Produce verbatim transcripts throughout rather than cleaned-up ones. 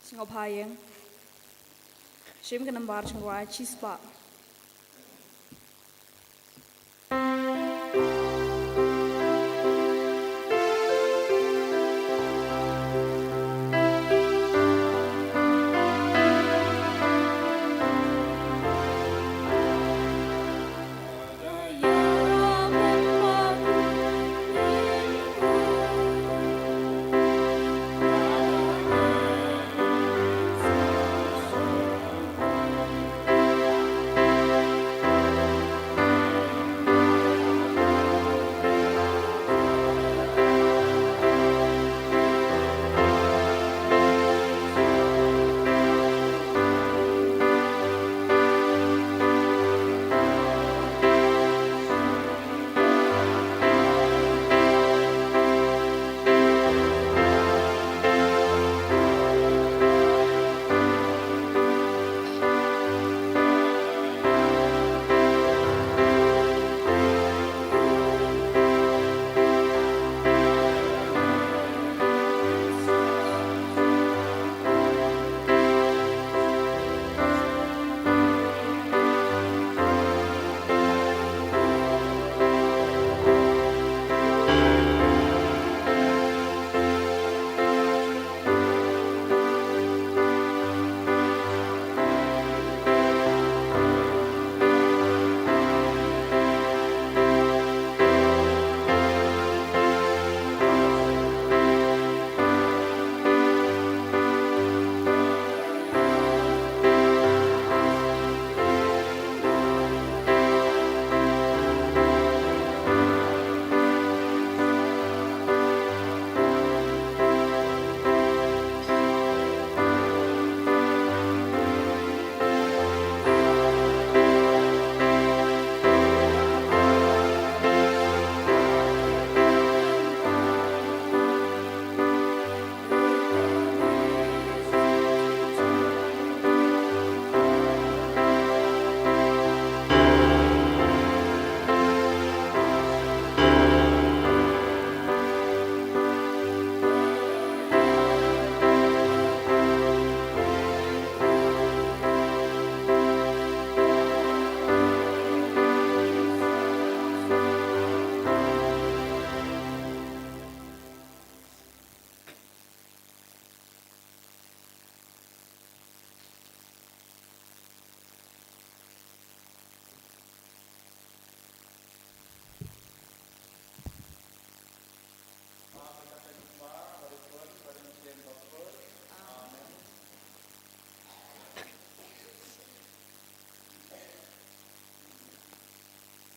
Sngewbha ïeng. Shim ka nambar jingkwah shispah.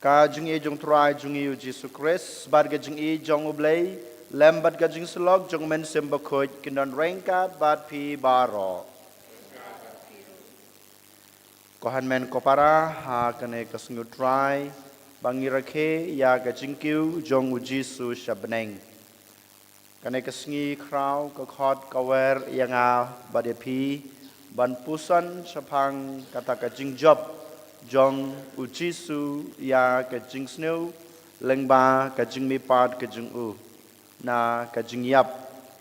Ka jingïeit jong U Trai jong ngi U Jisu Khrist, bad ka jingïeit jong U Blei, lem bad ka jingsyllok jong U Mynsiem Bakhuid, kin don ryngkat bad phi baroh. Ko hynmen ko para, ha kane ka sngi U Trai, ba ngi rakhe ïa ka jingkiew jong U Jisu sha bneng. Kane ka sngi khraw ka khot ka wer ïa nga bad ïa phi ban puson shaphang kata ka jingjop jong U Jisu ïa ka jingsniew lyngba ka jingmihpat ka jong u na ka jingïap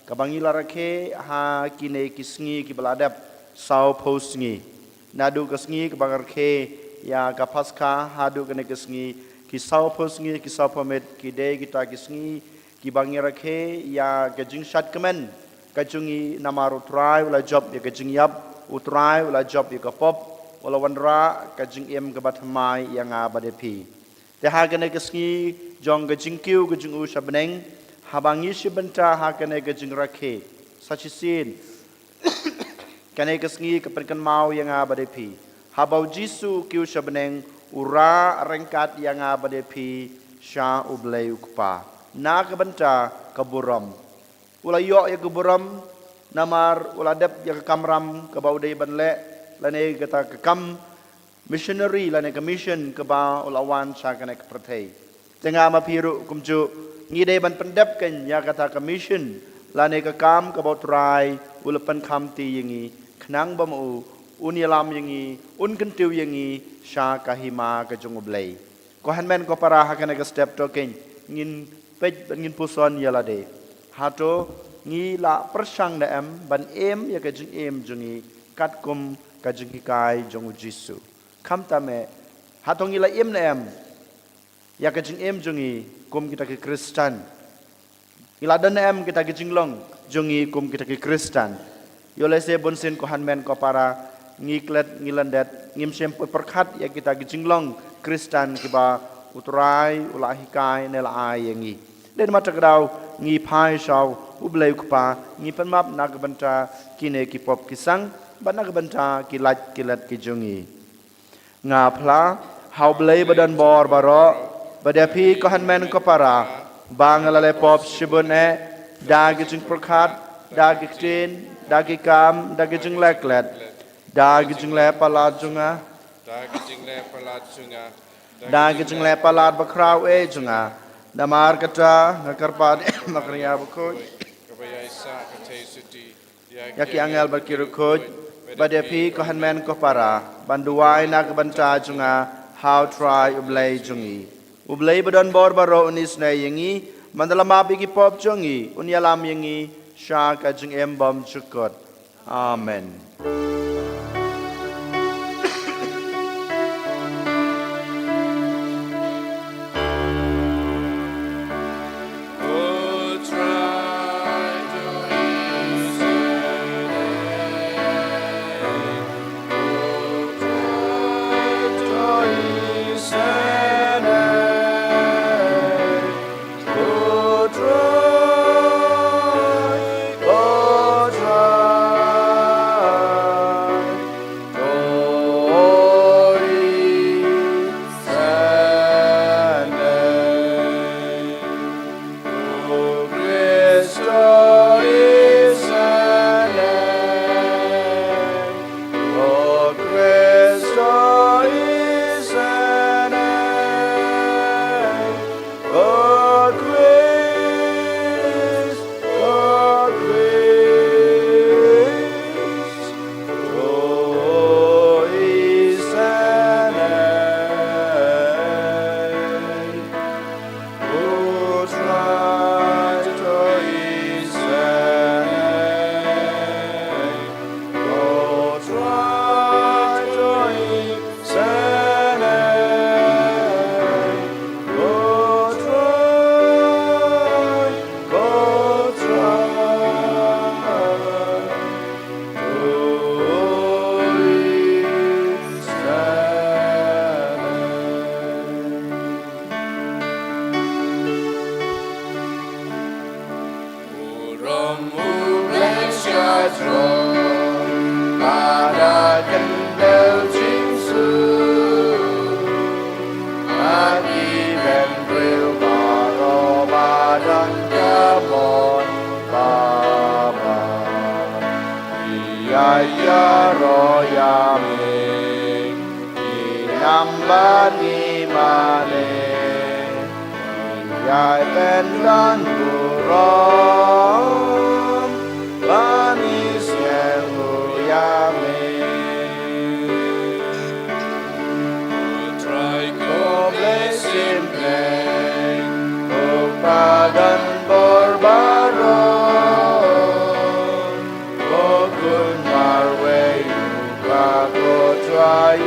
kaba ngi la rakhe ha kine ki sngi kiba la dep sawphew sngi. Naduh ka sngi kaba nga rakhe ïa ka Paskha haduh kane ka sngi, ki sawphew sngi, ki sawphew miet, ki dei kita ki sngi kiba ngi rakhe ïa ka jingshad kmen ka jong ngi namar U Trai u la jop ïa ka jingïap, U Trai u la jop ïa ka pop, u la wanrah ka jingim kaba thymmai ïa nga bad ïa phi. Te ha kane ka sngi jong ka jingkiew ka jong u sha bneng, haba ngi shim bynta ha kane ka jingrakhe sa shisien, kane ka sngi ka pynkynmaw ïa nga bad ïa phi, haba U Jisu u kiew sha bneng, u rah ryngkat ïa nga bad ïa phi sha U Blei U Kpa na ka bynta ka burom. U la ïoh ïa ka burom namar u la dep ïa ka kamram kaba u dei ban leh, lane kata ka kam missionary lane ka mission kaba u la wan sha kane ka pyrthei. Te nga ma phi ruh kumjuh ngi dei ban pyndep kein ïa kata ka mission lane ka kam kaba U Trai u la pynkham ti ïa ngi, khnang ba ma u un ïalam ïa ngi, un kyntiew ïa ngi sha ka hima ka jong U Blei. Ko hynmen ko para, ha kane ka step to kein ngin peit, ngin puson ïa lade. Hato Ngi la pyrshang ne em ban im ïa ka jingim jong ngi katkum ka jinghikai jong u Jisu? Khamtam eh, hato ngi la im ne em ïa ka jingim jong ngi kum kita ki Khristan? Ngi la don ne em kita ki jinglong jong ngi kum kita ki Khristan? Ïoh lehse bunsien ko hynmen ko para ngi klet ngi lyndet, ngim shym pyrkhat ïa kita ki jinglong Khristan kiba U Trai u la hikai ne la ai ïa ngi. Dei namar kata ka daw ngi phai sha U Blei U Kpa, ngi pan map na ka bynta kine ki pop ki sang bad na ka bynta ki lait ki let ki jong ngi. Nga phla ha U Blei ba don bor baroh, bad ïa phi ko hynmen ko para, ba nga la leh pop shibun eh, da ki jingpyrkhat, da ki ktien, da ki kam, da ki jingleh klet, da ki jingleh palat jong nga, da ki jingleh palat jong nga, da ki jingleh palat bakhraw eh jong nga. Namar kata nga kyrpad ïa ka Maria bakhuid, kaba ïaisah ka theisotti ïa ki angel bad ki riewkhuid, bad ïa phi ko hynmen ko para, ban duwai na ka bynta jong nga ha U Trai U Blei jong ngi. U Blei ba don bor baroh un isynei ïa ngi, ban da la map ïa ki pop jong ngi, un ïalam ïa ngi sha ka jingim bymjukut. Amen. Burom U Blei sha jrong, ba da kyndoh jingsuk. Bad ki bynriew baroh ba don ka mon kaba bha, ki ïa ïaroh ïa me, ki nam bad ki mane. Ïai pynlong burom ban ïashem ïa me. U Trai ko Blei Symblein, ko Kpa don bor baroh, ko Khun marwei, U Kpa ko Trai U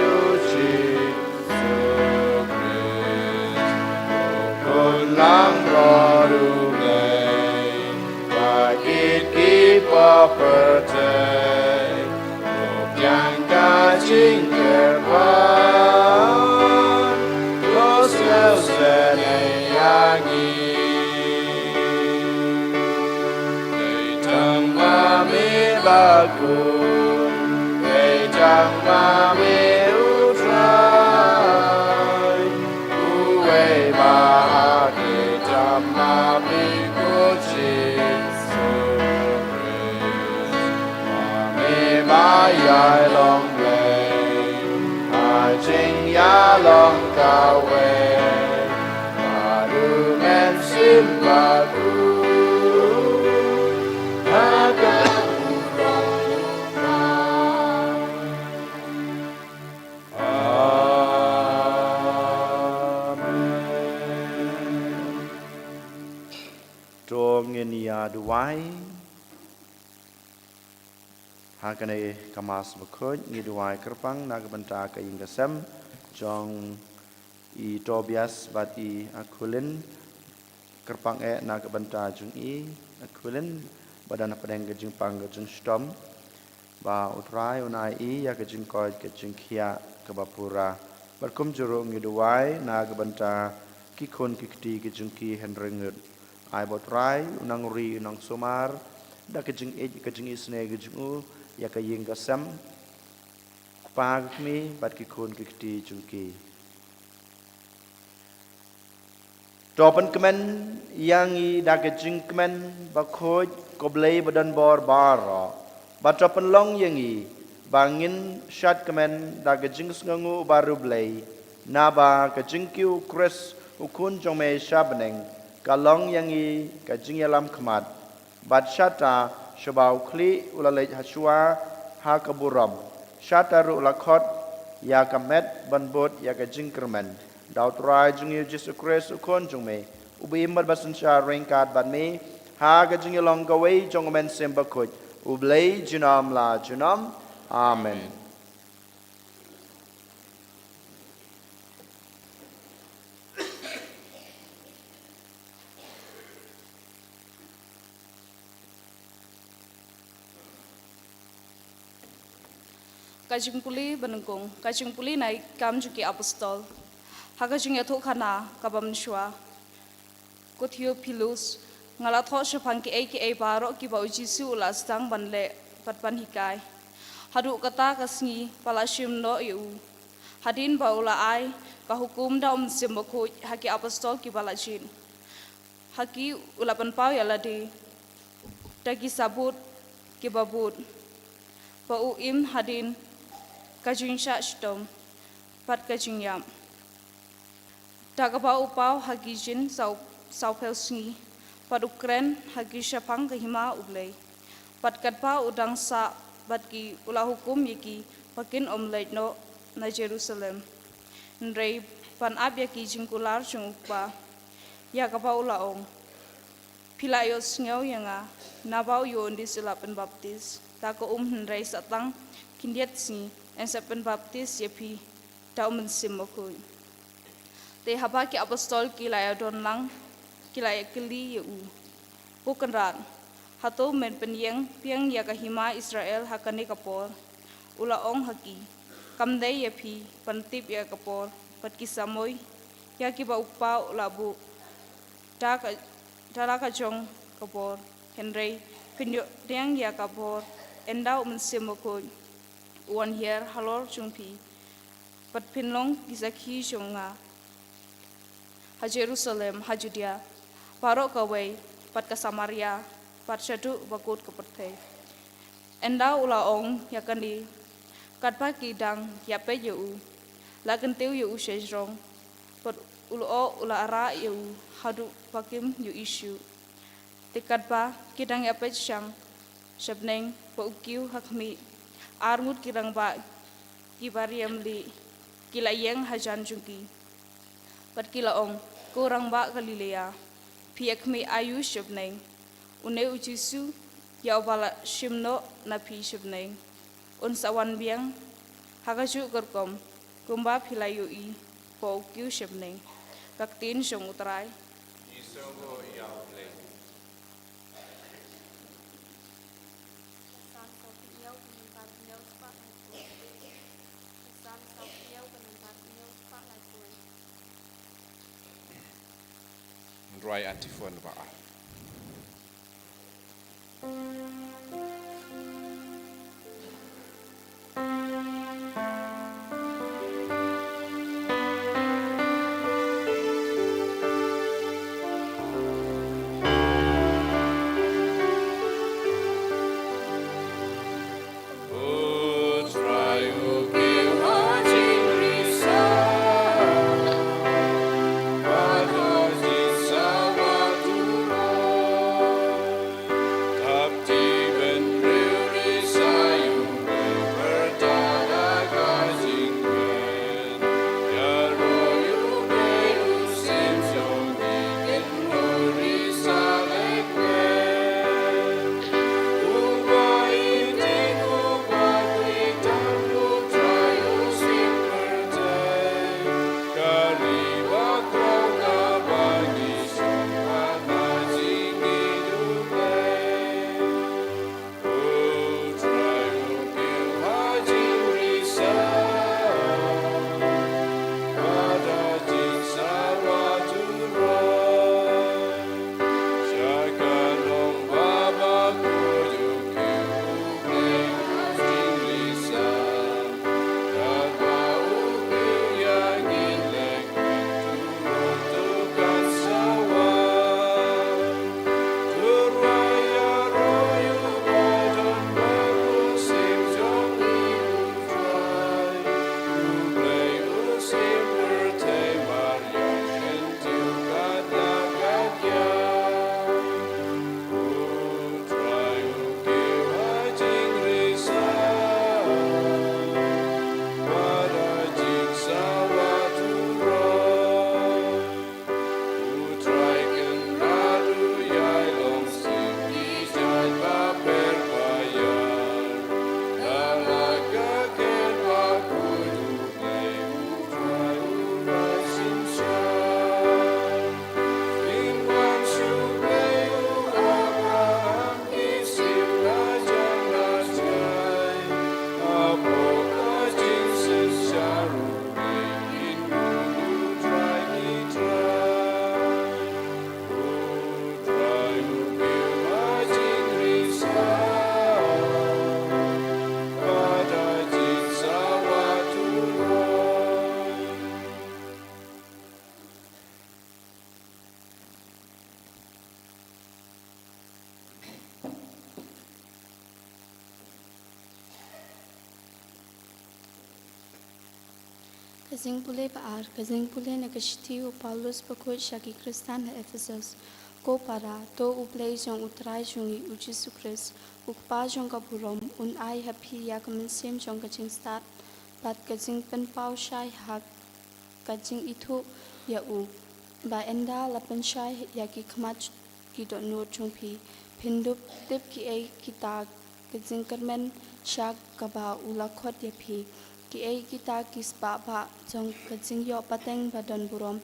Jisu Khrist, ko Khun langbrot U Blei, ba kit ki pop pyrthei, ko pdiang ka jingkyrpad, ko sngewsynei ïa ngi. Dei tang ma me ba khun, dei tang ma me U Trai, uwei ba ha khlieh tam ma me ko Jisu Khrist. Ma me ba ïai long Blei ha jingïalong kawei, bad U Mynsiem Bakhuid ha ka burom U Trai. Amen. To ngin ïa duwai. Ha kane ka Mass Bakhuid ngi duwai kyrpang na ka bynta ka ïing ka sem jong i Tobias bad i Akhulin, kyrpang eh na ka bynta jong i Akhulin ba don hapdeng ka jingpang ka jingshitom, ba U Trai un ai i ïa ka jingkoit ka jingkhiah kaba pura. Bad kumjuh ruh ngi duwai na ka bynta ki khun ki kti ki jong ki hynrei ngut, ai ba U Trai u nang ri u nang sumar da ka jingïeit ka jingisynei ka jong u ïa ka ïing ka sem, kpa ka kmie bad ki khun ki kti jong ki. To pynkmen ïa ngi da ka jingkmen bakhuid, ko Blei ba don bor baroh, bad to pynlong ïa ngi ba ngin shad kmen da ka jingsngewnguh ba riewblei naba ka jingkiew U Khrist u Khun jong me sha bneng ka long ïa ngi ka jingïalam khmat. Bad shata shaba u khlieh u la leit hashwa ha ka burom, shata ruh u la khot ïa ka met ban bud ïa ka jingkyrmen. Da U Trai jong ngi U Jisu Khrist U Khun jong me, uba im bad ba synshar ryngkat bad me ha ka jingïalong kawei jong U Mynsiem Bakhuid, U Blei junom la junom. Amen. Ka jingpule banyngkong, ka jingpule na i Kam jong ki Apostol. Ha ka jingïathuhkhana kaba mynshuwa. Ko Theophilus, nga la thoh shaphang kiei kiei baroh kiba U Jisu u la sdang ban leh bad ban hikai, haduh kata ka sngi ba la shim noh ïa u, hadien ba u la ai ka hukum da U Mynsiem Bakhuid ha ki Apostol kiba la jied. Ha ki u la pynpaw ïa lade da ki sabut kiba bud, ba u im hadien ka jingshah shitom bad ka jingïap. Da kaba u paw ha ki jin saw, sawphew sngi, bad u kren ha ki shaphang ka hima U Blei. Bad katba u dang sah bad ki, u la hukum ïa ki ba kin ym leit noh na Jerusalem, hynrei ban ap ïa ki jingkular jong U Kpa. Ïa kaba u la ong: Phi la ïohsngew ïa nga naba u Ïoannis u la pynbaptis da ka um, hynrei sa tang khyndiat sngi yn sa pynbaptis ïa phi da U Mynsiem Bakhuid. Te haba ki Apostol ki la ïadon lang, ki la ïakylli ïa u: Ko Kynrad, hato men pynïeng biang ïa ka hima Israel ha kane ka por? U la ong ha ki: Kam dei ïa phi ban tip ïa ka por bad ki samoi ïa kiba U Kpa u la buh da ka, da la ka jong ka bor. Hynrei phin ïoh pdiang ïa ka bor ynda U Mynsiem Bakhuid u wan hiar halor jong phi, bad phin long ki sakhi jong nga ha Jerusalem, ha Judea baroh kawei, bad ka Samaria, bad shaduh ba kut ka pyrthei. Ynda u la ong ïa kane, katba ki dang ïapeit ïa u, la kyntiew ïa u sha jrong, bad u lyoh u la rah ïa u haduh ba kim ïohi shuh. Te katba ki dang ïapeit shang sha bneng bad u kiew ha khmih, ar ngut ki rangbah kiba riam lieh ki la ïeng hajan jong ki, bad ki la ong: Ko rangbah Galilea, phi ïakhmih aïu sha bneng? Une U Jisu ïa uba la shim noh na phi sha bneng, un sa wan biang ha kajuh ka rukom kumba phi la ïohi ba u kiew sha bneng. Ka ktien jong U Trai. Ngan rwai antiphon ba ar. Ka jingpule ba ar, ka jingpule na ka shithi u Paulus bakhuid sha ki Khristan ha Ephesus. Ko para, to U Blei jong U Trai jong ngi U Jisu Khrist, U Kpa jong ka burom, un ai ha phi ïa ka mynsiem jong ka jingstad bad ka jingpynpaw shai ha ka jingithuh ïa u. Ba ynda la pynshai ïa ki khmat ki dohnud jong phi, phin dup tip kiei kita ki jingkyrmen sha kaba u la khot ïa phi. Kiei kita ki spah bah jong ka jingïoh pateng ba don burom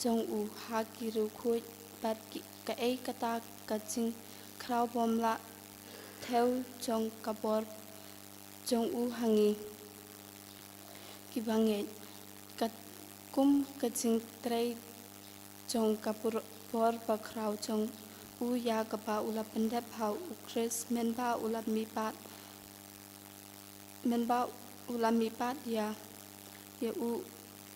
jong u ha ki riewkhuid, bad ki, kaei kata ka jingkhraw bym lah thew jong ka bor jong u ha ngi ki bangeit. Katkum ka jingtrei jong ka bor, bor bakhraw jong u ïa kaba u la pyndep ha U Khrist mynba u la mihpat, mynba u la mihpat ïa, ïa u,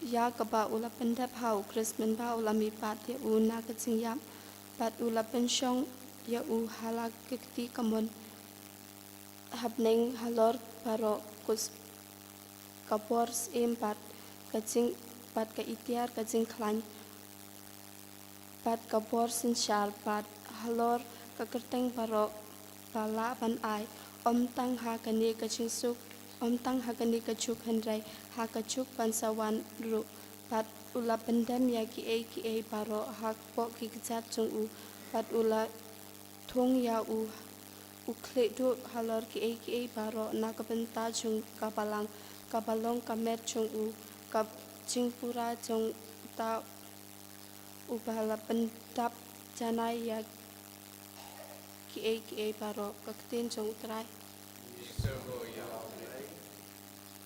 ïa kaba u la pyndep ha U Khrist mynba u la mihpat ïa u na ka jingïap, bad u la pynshong ïa u ha la ka kti kamon ha bneng halor baroh kus, ka bor syiem bad ka jing, bad ka itiar, ka jingkhlaiñ bad ka bor synshar, bad halor ka kyrteng baroh ba lah ban ai, ym tang ha kane ka jingsuk, ym tang ha kane ka juk hynrei ha ka juk ban sa wan ruh. Bad u la pyndem ïa kiei kiei baroh hapoh ki kjat jong u, bad u la thung ïa u, u khlieh duh halor kiei kiei baroh na ka bynta jong ka balang, kaba long ka met jong u, ka jingpura jong uta uba la pyndap janai ïa kiei kiei baroh. Ka ktien jong U Trai.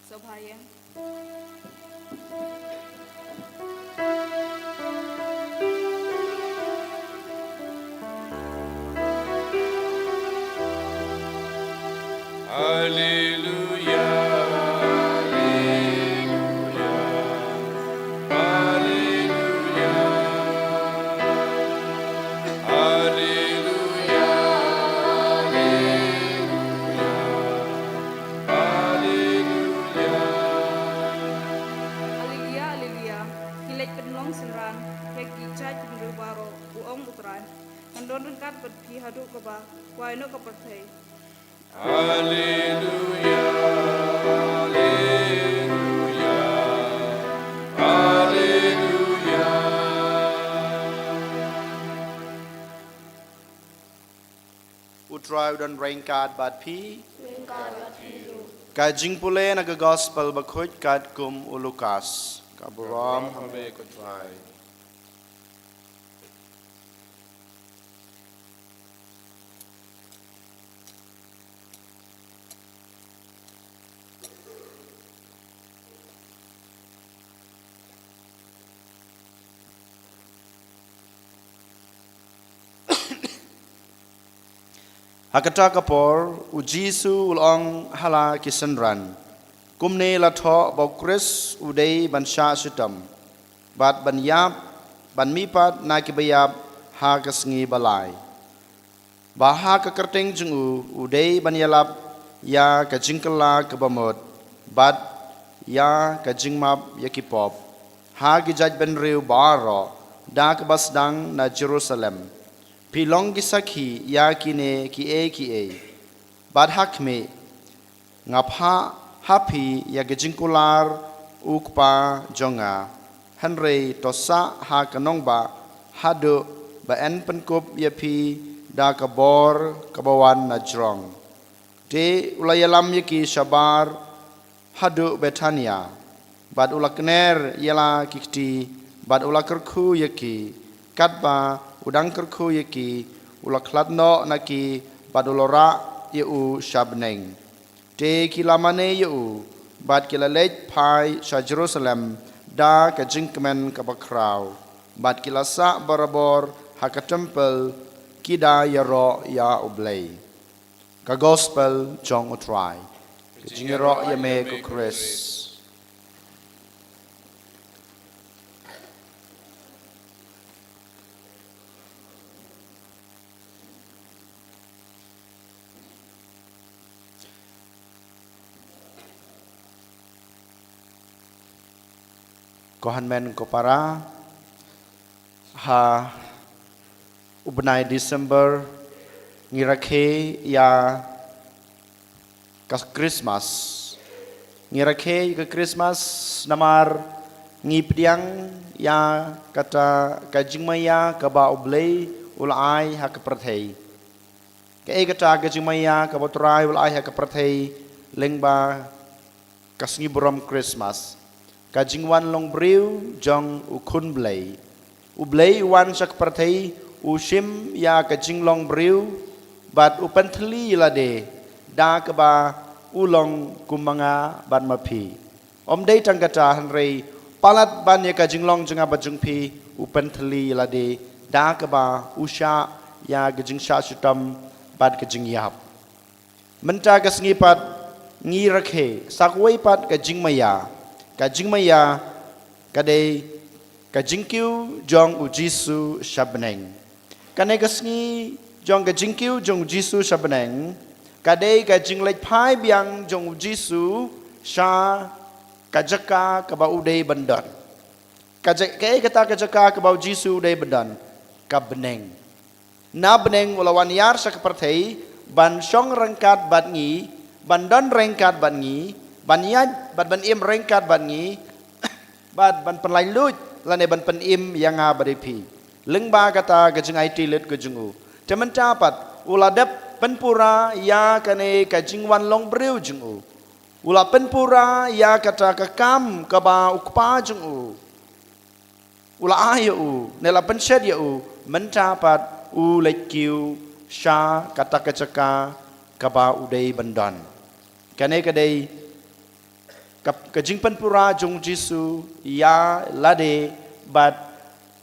Sngewbha ïa. Haleluya, haleluya, haleluya, haleluya, haleluya. Haleluya. Haleluya, haleluya. Ngi leit pynlong synran ïa ki jait bynriew baroh, u ong U Trai. Ngan don ryngkat bad phi haduh kaba wai noh ka pyrthei. Haleluya, haleluya, haleluya. U Trai u don ryngkat bad phi. Ryngkat bad phi ruh. Ka jingpule na ka Gospel bakhuid katkum u Lukas. Ka burom ha me ko Trai. Ha kata ka por, u Jisu u la ong ha la ki synran, kumne la thoh ba u Khrist u dei ban shah shitom, bad ban ïap, ban mihpat na kiba ïap ha ka sngi ba lai. Ba ha ka kyrteng jong u, u dei ban ïalap ïa ka jingkylla kaba mut, bad ïa ka jingmap ïa ki pop, ha ki jait bynriew baroh, da kaba sdang na Jerusalem. Phi long ki sakhi ïa kine kiei kiei. Bad ha khmih, nga phah ha phi ïa ka jingkular u Kpa jong nga. Hynrei to sah ha ka nongbah haduh ba yn pynkup ïa phi da ka bor kaba wan na jrong. Te u la ïalam ïa ki shabar haduh Bethania, bad u la kner ïa la ki kti, bad u la kyrkhu ïa ki, katba u dang kyrkhu ïa ki, u la khlad noh na ki, bad u la rah ïa u sha bneng. Te ki la mane ïa u, bad ki la leit phai sha Jerusalem da ka jingkmen kaba khraw, bad ki la sah barabor ha ka templ, ki da ïaroh ïa U Blei. Ka Gospel jong U Trai. Ka jingïaroh ïa me ko Khrist. Ko hynmen ko para, ha u bnai December ngi rakhe ïa ka Christmas. Ngi rakhe ïa ka Christmas namar ngi pdiang ïa kata ka jingmaïa kaba U Blei u la ai ha ka pyrthei. Kaei kata ka jingmaïa kaba U Trai u la ai ha ka pyrthei lyngba ka sngi burom Christmas, ka jingwan long briew jong U Khun Blei. U Blei u wan sha ka pyrthei, u shim ïa ka jinglong briew, bad u pynthylli ïa lade da kaba u long kum ma nga bad ma phi. Ym dei tang kata hynrei palat ban ïa ka jinglong jong nga bad jong phi, u pynthylli ïa lade da kaba u shah ïa ka jingshah shitom bad ka jingïap. Mynta ka sngi pat ngi rakhe sa kawei pat ka jingmaïa. Ka jingmaïa ka dei ka jingkiew jong U Jisu sha bneng. Kane ka sngi jong ka jingkiew jong U Jisu sha bneng ka dei ka jingleit phai biang jong U Jisu sha ka jaka kaba u dei ban don. Ka ja-, kaei kata ka jaka kaba U Jisu u dei ban don? Ka bneng. Na bneng u la wan ïar sha ka pyrthei ban shong ryngkat bad ngi, ban don ryngkat bad ngi, ban ïaid bad ban im ryngkat bad ngi, bad ban pynlait luid lane ban pynim ïa nga bad ïa phi. Lyngba kata ka jingaiti lut ka jong u. Te mynta pat u la dep pynpura ïa kane ka jingwan long briew jong u. U la pynpura ïa kata ka kam kaba u Kpa jong u u la ai ïa u, ne la pynshet ïa u, mynta pat u leit kiew sha kata ka jaka kaba u dei ban don. Kane ka dei ka, ka jingpynpura jong U Jisu ïa lade bad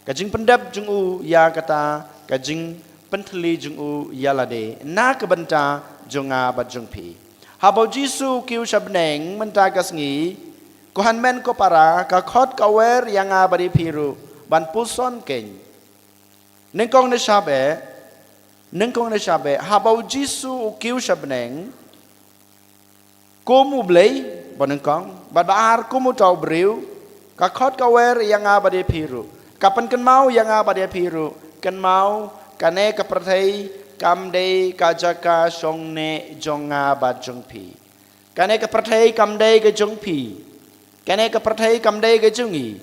ka jingpyndep jong u ïa kata ka jingpynthylli jong u ïa lade na ka bynta jong nga bad jong phi. Haba U Jisu u kiew sha bneng mynta ka sngi, ko hynmen ko para, ka khot ka wer ïa nga bad ïa phi ruh ban puson kein. Nyngkong ne shah beh, nyngkong ne shah beh, haba U Jisu u kiew sha bneng kum U Blei, ba nyngkong, bad ba ar kum uta u briew, ka khot ka wer ïa nga bad ïa phi ruh, ka pynkynmaw ïa nga bad ïa phi ruh, kynmaw, kane ka pyrthei kam dei ka jaka shongneh jong nga bad jong phi. Kane ka pyrthei kam dei ka jong phi. Kane ka pyrthei kam dei ka jong ngi.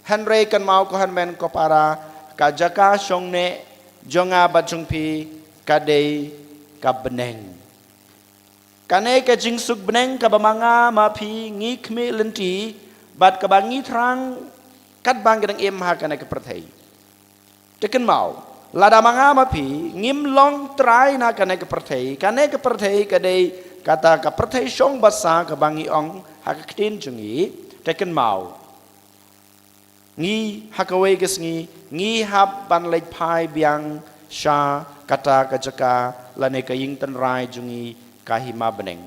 Hynrei kynmaw ko hynmen ko para, ka jaka shongneh jong nga bad jong phi ka dei ka bneng. Kane ka jingsuk bneng kaba ma nga ma phi ngi khmih lynti bad kaba ngi thrang katba ngi dang im ha kane ka pyrthei. Te kynmaw, lada ma nga ma phi ngim long trai na kane ka pyrthei, kane ka pyrthei ka dei kata ka pyrthei shong basa kaba ngi ong ha ka ktien jong ngi. Te kynmaw, ngi ha kawei ka sngi ngi hap ban leit phai biang sha kata ka jaka lane ka ïing tynrai jong ngi, ka hima bneng.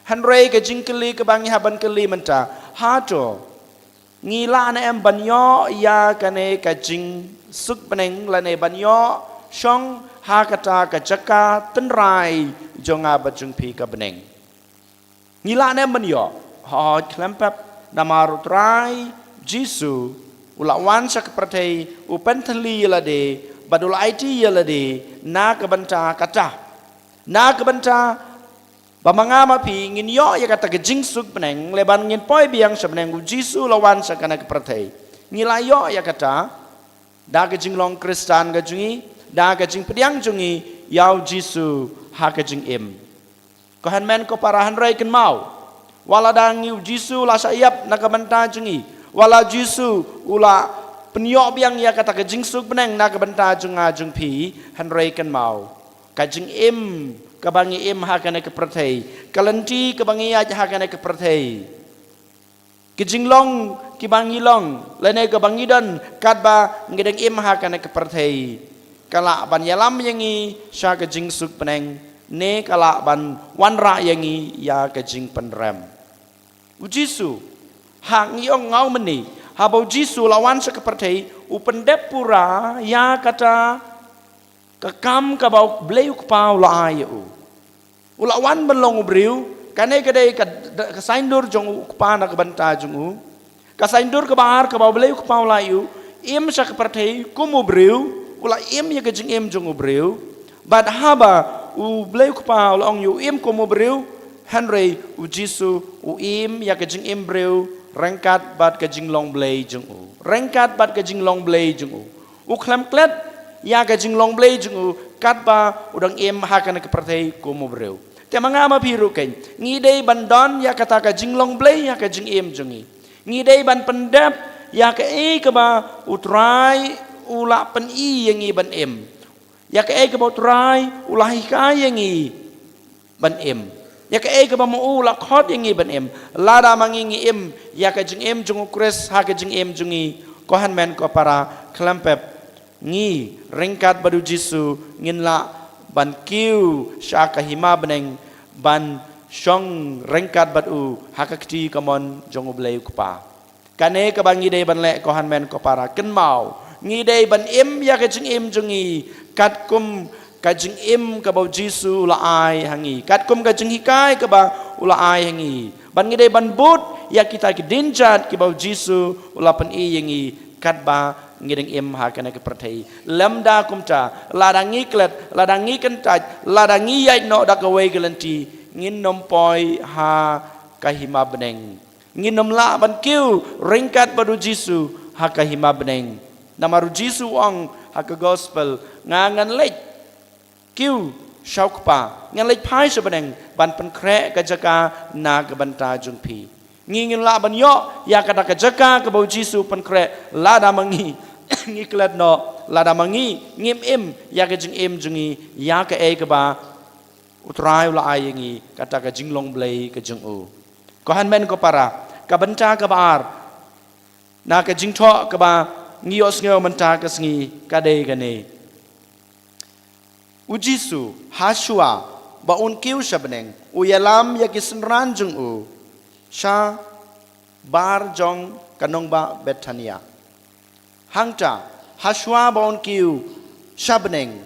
Hynrei ka jingkylli kaba ngi hap ban kylli mynta, hato ngi lah ne em ban ïoh ïa kane ka jingsuk bneng lane ban ïoh shong ha kata ka jaka tynrai jong nga bad jong phi ka bneng? Ngi lah ne em ban ïoh? Hooid, khlem pep, namar U Trai Jisu u la wan sha ka pyrthei, u pynthylli ïa lade bad u la aiti ïa lade na ka bynta kata, na ka bynta ba ma nga ma phi ngin ïoh ïa kata ka jingsuk bneng, lehse ban ngin poi biang sha bneng. U Jisu u la wan sha kane ka pyrthei. Ngi la ïoh ïa kata da ka jinglong Khristan ka jong ngi, da ka jingpdiang jong ngi ïa U Jisu ha ka jingim. Ko hynmen ko para, hynrei kynmaw, wat la da ngi U Jisu u la shah ïap na ka bynta jong ngi, wat la U Jisu u la pynïoh biang ïa kata ka jingsuk bneng na ka bynta jong nga jong phi, hynrei kynmaw, ka jingim kaba ngi im ha kane ka pyrthei, ka lynti kaba ngi ïaid ha kane ka pyrthei, ki jinglong kiba ngi long lane kaba ngi don katba ngi dang im ha kane ka pyrthei, ka lah ban ïalam ïa ngi sha ka jingsuk bneng ne ka lah ban wanrah ïa ngi ïa ka jingpynrem. U Jisu, ha ngi ong nga ong mynne, haba U Jisu u la wan sha ka pyrthei, u pyndep pura ïa kata ka kam kaba U Blei U Kpa u la ai ïa u. U la wan ban long u briew, kane ka dei ka, ka saiñdur jong U Kpa na ka bynta jong u. Ka saiñdur kaba ar kaba U Blei U Kpa u la ïoh im sha ka pyrthei kum u briew, u la im ïa ka jingim jong u briew. Bad haba U Blei U Kpa u la ong ïoh im kum u briew, hynrei U Jisu u im ïa ka jingim briew ryngkat bad ka jinglong Blei jong u. Ryngkat bad ka jinglong Blei jong u. U khlem klet ïa ka jinglong Blei jong u katba u dang im ha kane ka pyrthei kum u briew. Te ma nga ma phi ruh keiñ, ngi dei ban don ïa kata ka jinglong Blei ha ka jingim jong ngi. Ngi dei ban pyndep ïa kaei kaba U Trai u la pyni ïa ngi ban im. Ïa kaei kaba U Trai u la hikai ïa ngi ban im. Ïa kaei kaba ma u la khot ïa ngi ban im. Lada ma ngi ngi im ïa ka jingim jong U Khrist ha ka jingim jong ngi, ko hynmen ko para, khlem pep ngi ryngkat bad U Jisu ngin lah ban kiew sha ka hima bneng ban shong ryngkat bad u ha ka kti kamon jong U Blei U Kpa. Kane kaba ngi dei ban leh, ko hynmen ko para, kynmaw, ngi dei ban im ïa ka jingim jong ngi katkum ka jingim kaba U Jisu u la ai ha ngi, katkum ka jinghikai kaba u la ai ha ngi. Bad ngi dei ban bud ïa kita ki dienjat kiba U Jisu u la pyni ïa ngi katba ngi dang im ha kane ka pyrthei. Lymda kumta, lada ngi klet, lada ngi kyntait, lada ngi ïaid noh da kawei ka lynti, ngin ym poi ha ka hima bneng. Ngin ym lah ban kiew ryngkat bad U Jisu ha ka hima bneng. Namar U Jisu u ong ha ka gospel, nga ngan leit kiew sha U Kpa, ngan leit phai sha bneng ban pynkhreh ka jaka na ka bynta jong phi. Ngi ngin lah ban ïoh ïa kata ka jaka kaba U Jisu u pynkhreh lada ma ngi ngi klet noh, lada ma ngi ngim im ïa ka jingim jong ngi ïa kaei kaba U Trai u la ai ïa ngi, kata ka jinglong Blei ka jong u. Ko hynmen ko para, ka bynta kaba ar na ka jingthoh kaba ngi ïohsngew mynta ka sngi ka dei kane. U Jisu, hashwa ba un kiew sha bneng, u ïalam ïa ki synran jong u shabar jong ka nongbah Bethania. Hangta, hashwa ba un kiew sha bneng,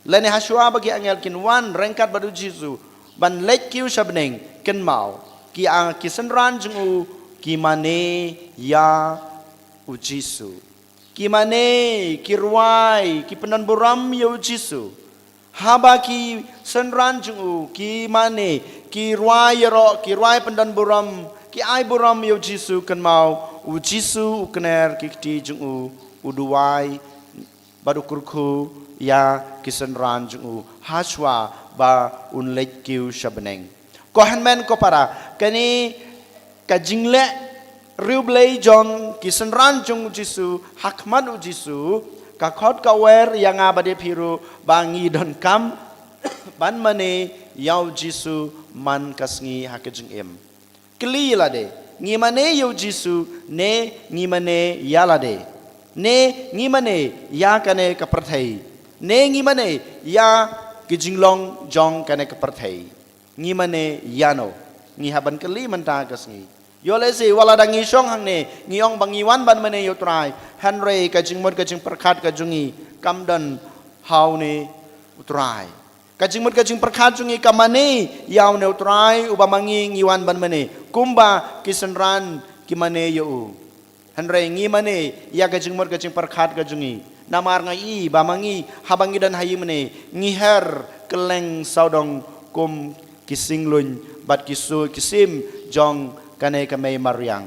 lane hashwa ba ki angel kin wan ryngkat bad U Jisu ban leit kiew sha bneng, kynmaw, ki a, ki synran jong u ki mane ïa U Jisu. Ki mane, ki rwai, ki pyndonburom ïa U Jisu. Haba ki synran jong u ki mane, ki rwai ïaroh, ki rwai pyndonburom, ki ai burom ïa U Jisu, kynmaw, U Jisu u kner ki kti jong u, u duwai bad u kyrkhu ïa ki synran jong u hashwa ba un leit kiew sha bneng. Ko hynmen ko para, kane ka jingleh riewblei jong ki synran jong U Jisu ha khmat U Jisu, ka khot ka wer ïa nga bad ïa phi ruh ba ngi donkam ban mane ïa U Jisu man ka sngi ha ka jingim. Kylli ïa lade, ngi mane ïa U Jisu ne ngi mane ïa lade, ne ngi mane ïa kane ka pyrthei, ne ngi mane ïa ki jinglong jong kane ka pyrthei. Ngi mane ïano? Ngi hap ban kylli mynta ka sngi. Ïoh lehse wat la dang ngi shong hangne, ngi ong ba ngi wan ban mane ïa U Trai, hynrei ka jingmut ka jingpyrkhat ka jong ngi kam don ha une U Trai. Ka jingmut ka jingpyrkhat jong ngi ka mane ïa une U Trai uba ma ngi ngi wan ban mane, kumba ki synran ki mane ïa u. Hynrei ngi mane ïa ka jingmut ka jingpyrkhat ka jong ngi. Namar nga i ba ma ngi haba ngi don ha ïingmane, ngi her kylleng sawdong kum ki singluin bad ki su ki sim jong kane ka mei mariang.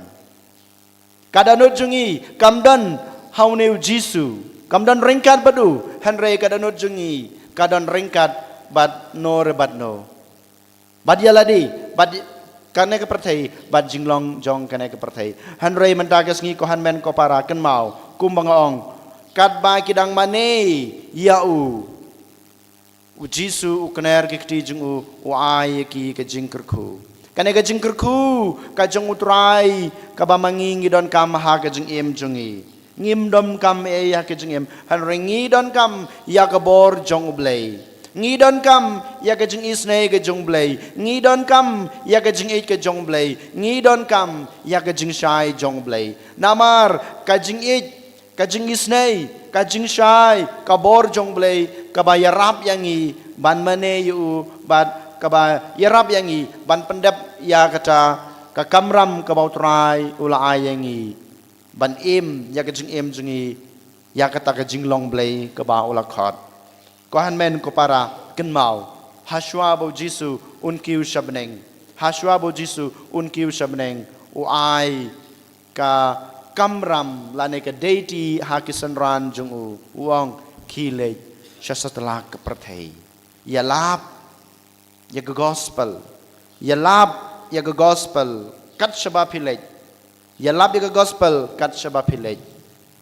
Ka dohnud jong ngi kam don ha une U Jisu, kam don ryngkat bad u, hynrei ka dohnud jong ngi ka don ryngkat bad no re bad no. Bad ïa lade, bad kane ka pyrthei, bad jinglong jong kane ka pyrthei. Hynrei mynta ka sngi ko hynmen ko para, kynmaw, kumba nga ong, katba ki dang mane ïa u, U Jisu u kner ki kti jong u, u ai ïa ki ka jingkyrkhu. Kane ka jingkyrkhu ka jong U Trai kaba ma ngi ngi donkam ha ka jingim jong ngi. Ngim donkam ei ha ka jingim, hynrei ngi donkam ïa ka bor jong U Blei. Ngi donkam ïa ka jingisynei ka jong U Blei. Ngi donkam ïa ka jingïeit ka jong U Blei. Ngi donkam ïa ka jingshai jong U Blei. Namar ka jingïeit, ka jingisynei, ka jingshai, ka bor jong U Blei kaba ïarap ïa ngi ban mane ïa u, bad kaba ïarap ïa ngi ban pyndep ïa kata ka kamram kaba U Trai u la ai ïa ngi. ban im ïa ka jingim jong ngi ïa kata ka jinglong Blei kaba u la khot. Ko hynmen ko para, kynmaw, hashwa ba u Jisu un kiew sha bneng, hashwa ba u Jisu un kiew sha bneng, u ai ka kamram lane ka deity ha ki synran jong u, u ong, khie leit sha satlak ka pyrthei, ïalap ïa ka gospel, ïalap ïa ka gospel kat shaba phi leit, ïalap ïa ka gospel kat shaba phi leit.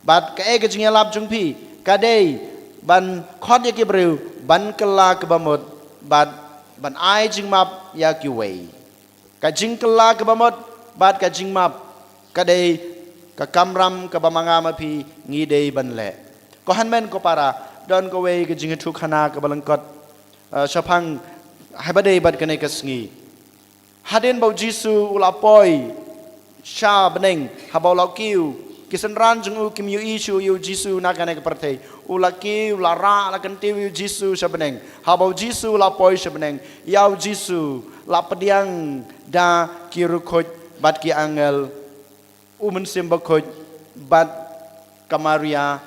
Bad kaei ka jingïalap jong phi? Ka dei ban khot ïa ki briew ban kylla kaba mut, bad ban ai jingmap ïa kiwei. Ka jingkylla kaba mut bad ka jingmap ka dei ka kamram kaba ma nga ma phi ngi dei ban leh. Ko hynmen ko para, don kawei ka jingïathuhkhana kaba lyngkot, eh, shaphang haba dei bad kane ka sngi. Hadien ba u Jisu u la poi sha bneng, haba u la kiew, ki synran jong u kim ïohi shuh ïa u Jisu na kane ka pyrthei. U la kiew, la rah, la kyntiew ïa u Jisu sha bneng. Haba u Jisu u la poi sha bneng, ïa u Jisu la pdiang da ki riewkhuid bad ki angel, u Mynsiem Bakhuid bad ka Maria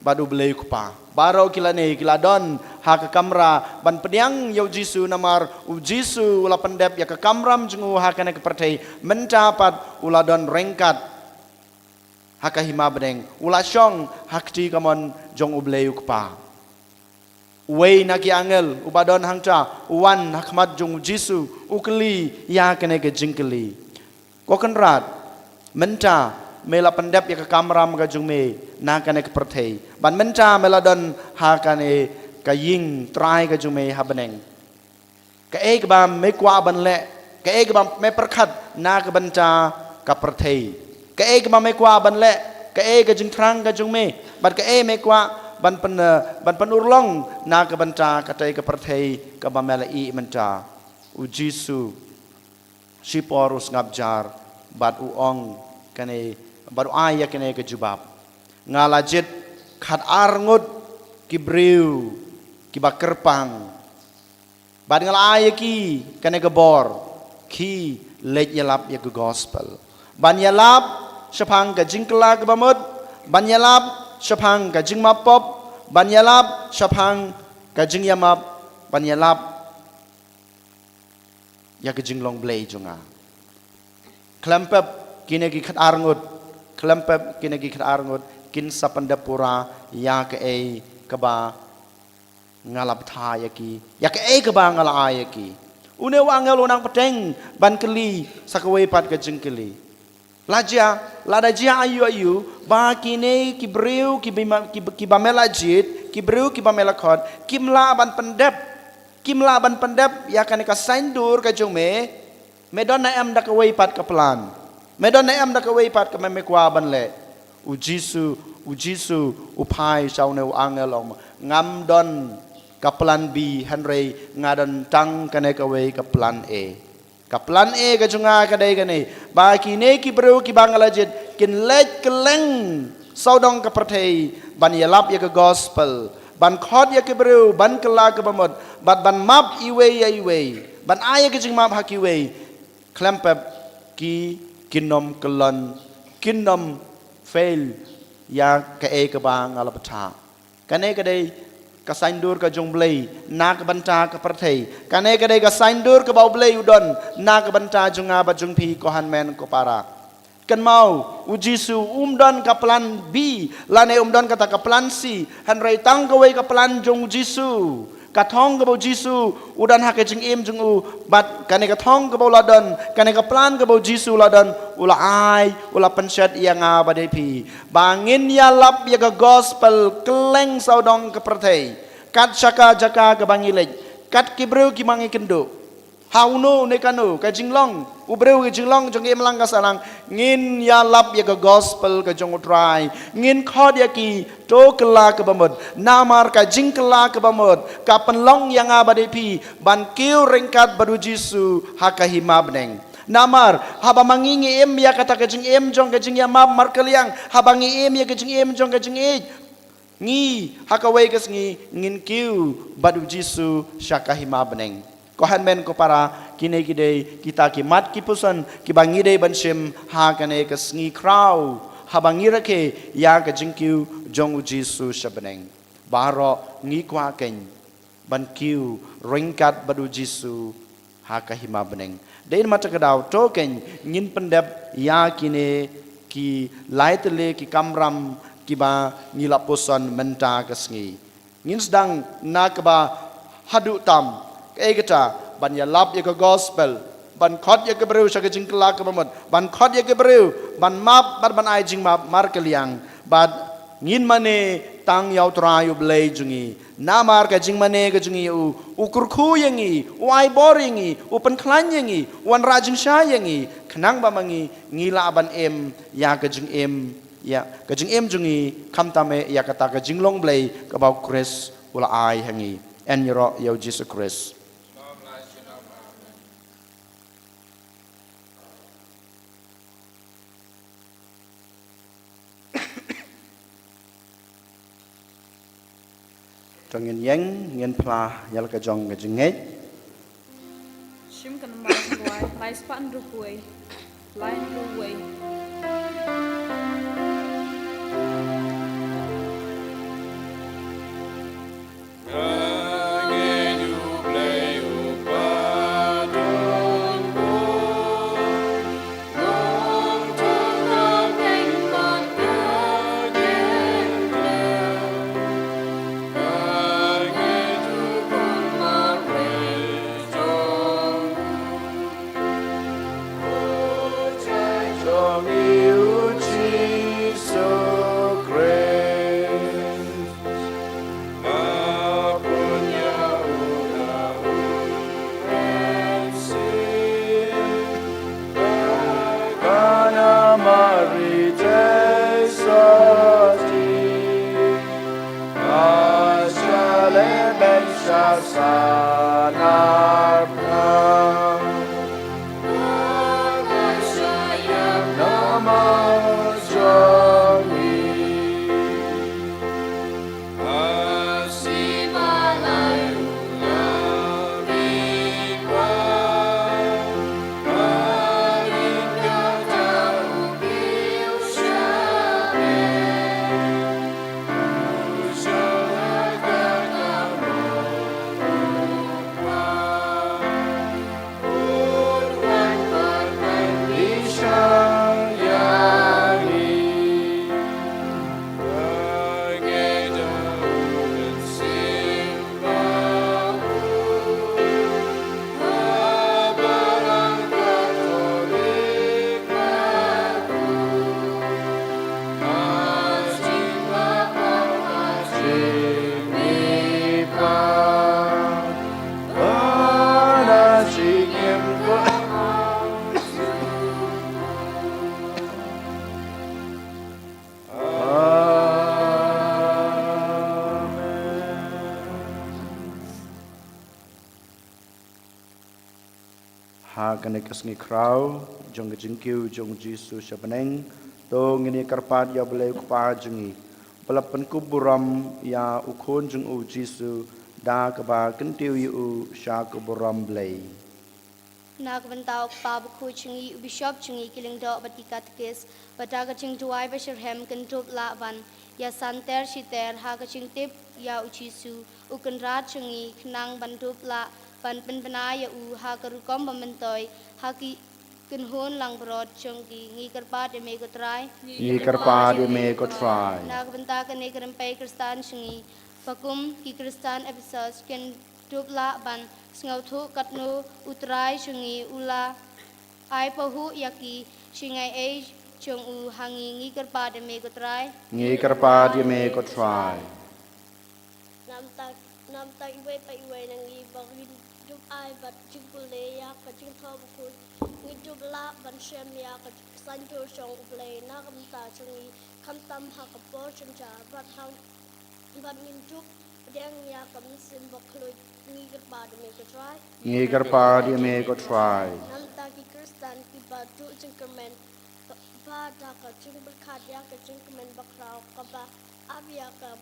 bad u Blei u Kpa. Baroh ki lane ki la don ha ka kamra ban pdiang ïa u Jisu, namar u Jisu u la pyndep ïa ka kamram jong u ha kane ka pyrthei, mynta pat u la don ryngkat ha ka hima bneng, u la shong ha kti kamon jong u Blei u Kpa. Uwei na ki angel uba don hangta u wan ha khmat jong u Jisu, u kylli ïa kane ka jingkylli: Ko Kynrad, mynta me la pyndep ïa ka kamram ka jong me na kane ka pyrthei, bad mynta me la don ha kane ka ïing trai ka jong me ha bneng. Kaei kaba me kwah ban leh, kaei kaba me pyrkhat na ka bynta ka pyrthei? Kaei kaba me kwah ban leh, kaei ka jingthrang ka jong me, bad kaei me kwah ban pyn, ban pynurlong na ka bynta katei ka pyrthei kaba me la ïeh mynta? U Jisu shipor u sngap jar bad u ong kane, bad u ai ïa kane ka jubab: Nga la jied khatar ngut ki briew kiba kyrpang, bad nga la ai ïa ki kane ka bor: khie leit ïalap ïa ka gospel. Ban ïalap shaphang ka jingkylla kaba mut, ban ïalap shaphang ka jingmap pop, ban ïalap shaphang ka jingïamap, ban ïalap ïa ka jinglong Blei jong nga. Khlem pep kine ki khatar ngut, khlem pep kine ki khatar ngut kin sa pyndep pura ïa kaei kaba nga la bthah ïa ki, ïa kaei kaba nga la ai ïa ki. Une u angel u nang bteng ban kylli sa kawei pat ka jingkylli: La jia, lada jia aïu aïu ba kine ki briew ki bima, ki, kiba me la jied, ki briew kiba me la khot, kim lah ban pyndep, kim lah ban pyndep ïa kane ka saiñdur ka jong me, me don ne em da kawei pat ka plan? Me don ne em da kawei pat kaba me kwah ban leh? U Jisu, u Jisu u phai sha une u angel, u ong: Ngam don ka plan B, hynrei nga don tang kane kawei ka plan A. Ka plan A ka jong nga ka dei kane, ba kine ki briew kiba nga la jied kin leit kylleng sawdong ka pyrthei ban ïalap ïa ka gospel, ban khot ïa ki briew ban kylla kaba mut, bad ban map iwei ïa iwei, ban ai ïa ka jingmap ha kiwei. Khlem pep ki, kin ym kyllon, kin ym fail ïa kaei kaba nga la bthah. Kane ka dei ka saiñdur ka jong u Blei na ka bynta ka pyrthei. Kane ka dei ka saiñdur kaba u Blei u don na ka bynta jong nga bad jong phi, ko hynmen ko para. Kynmaw, u Jisu um don ka plan B, lane um don kata ka plan C, hynrei tang kawei ka plan jong u Jisu. Ka thong kaba u Jisu u don ha ka jingim jong u, bad kane ka thong kaba u la don, kane ka plan kaba u Jisu u la don, u la ai, u la pynshet ïa nga bad ïa phi, ba ngin ïalap ïa ka gospel kylleng sawdong ka pyrthei, kat sha ka jaka kaba ngi leit, kat ki briew kiba ngi kynduh, ha uno ne kano ka jinglong, u briew ka jinglong jong ka imlang ka sahlang, ngin ïalap ïa ka gospel ka jong u Trai, ngin khot ïa ki, to kylla kaba mut, namar ka jingkylla kaba mut ka pynlong ïa nga bad ïa phi ban kiew ryngkat bad u Jisu ha ka hima bneng. Namar haba ma ngi ngi im ïa kata ka jingim jong ka jingïamap markylliang, haba ngi im ïa ka jingim jong ka jingïeit, ngi, ha kawei ka sngi ngin kiew bad u Jisu sha ka hima bneng. Ko hynmen ko para, kine ki dei kita ki mat ki puson kiba ngi dei ban shim ha kane ka sngi khraw, Haba ngi rakhe ïa ka jingkiew jong u Jisu sha bneng, baroh ngi kwah keiñ ban kiew ryngkat bad u Jisu ha ka hima bneng. Dei namar kata ka daw to keiñ ngin pyndep ïa kine ki lai tylli ki kamram kiba ngi la puson mynta ka sngi. Ngin sdang na kaba haduh tam, kaei kata, ban ïalap ïa ka gospel, ban khot ïa ki briew sha ka jingkylla kaba mut, ban khot ïa ki briew ban map bad ban ai jingmap markylliang. Bad ngin mane tang ïa u Trai u Blei jong ngi. Namar ka jingmane ka jong ngi u, u kyrkhu ïa ngi, u ai bor ïa ngi, u pynkhlaiñ ïa ngi, u wanrah jingshai ïa ngi, khnang ba ma ngi ngi lah ban im ïa ka jingim, ïa ka jingim jong ngi, khamtam eh ïa kata ka jinglong Blei kaba u Khrist u la ai ha ngi. Yn ïaroh ïa u Jisu Khrist. To ngin ïeng, ngin phla ïa la ka jong ka jingngeit. Shim ka namar kawei, lai spah hynriew wei, lai hynriew wei. Ha kane ka sngi khraw jong ka jingkiew jong u Jisu sha bneng, to ngin ïa kyrpad ïa u Blei u Kpa jong ngi, ba la pynkup burom ïa u Khun jong u Jisu, da kaba kyntiew ïa u sha ka burom Blei. Na ka bynta u Kpa Bakhuid jong ngi, u Bishop jong ngi, ki lyngdoh bad ki katekis, bad da ka jingduwai ba shitrhem kin dup lah ban ïa santer shiter ha ka jingtip ïa u Jisu, u Kynrad jong ngi, khnang ban dup lah ban pynbna ïa u ha ka rukom ba myntoi ha ki kynhun langbrot jong ki. Ngi kyrpad ïa me ko Trai. Ngi kyrpad ïa me ko Trai. Na ka bynta kane ka rympei Khristan jong ngi, ba kum ki Khristan Ephesus kin dup lah ban sngewthuh katno u Trai jong ngi u la ai pahuh ïa ki jingaiei jong u ha ngi. Ngi kyrpad ïa me ko Trai. Ngi kyrpad ïa me ko Trai. Namta, namta iwei pa iwei na ngi ba ngin dup ai bad jingpule ïa ka jingthoh bakhuid, ngin dup lah ban shem ïa ka saiñdur jong u Blei na ka bynta jong ngi, khamtam ha ka por jynjar bad ha, bad ngin dup pdiang ïa ka mynsiem bakhuid. Ngi kyrpad ïa me ko Trai. Ngi kyrpad ïa me ko Trai. Namta ki Khristan kiba duh jingkyrmen, ba da ka jingpyrkhat ïa ka jingkmen bakhraw kaba ap ïa ka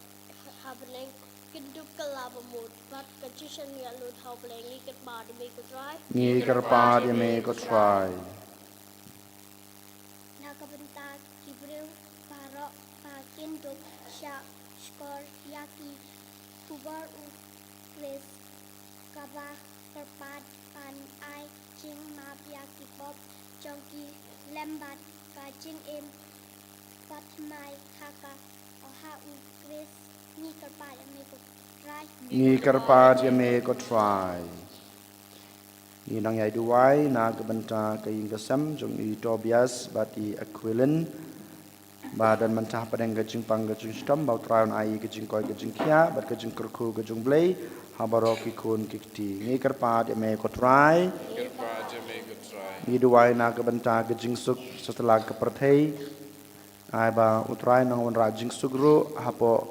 ha bneng, kin dup kylla bamut bad ka jingshaniah lut ha u Blei. Ngi kyrpad ïa me ko Trai. Ngi kyrpad ïa me ko Trai. Na ka bynta ki briew Kin dup shah shkor ïa ki khubor u Khrist, kaba kyrpad ban ai jingmap ïa ki pop jong ki lem bad ka jingim bathymmai ha ka, ha u Khrist. Ngi kyrpad ïa me ko Trai. Ngi kyrpad ïa me ko Trai. Ngi nang ïai duwai na ka bynta ka ïing ka sem jong i Tobias bad i Aquilin. Ba don mynta hapdeng ka jingpang ka jingshitom, ba u Trai un ai ka jingkoit ka jingkhiah bad ka jingkyrkhu ka jong U Blei ha baroh ki khun ki kti. Ngi kyrpad ïa me ko Trai. Kyrpad ïa me ko Trai. Ngi duwai na ka bynta ka jingsuk satlak ka pyrthei. Ai ba u Trai nang wanrah jingsuk ruh hapoh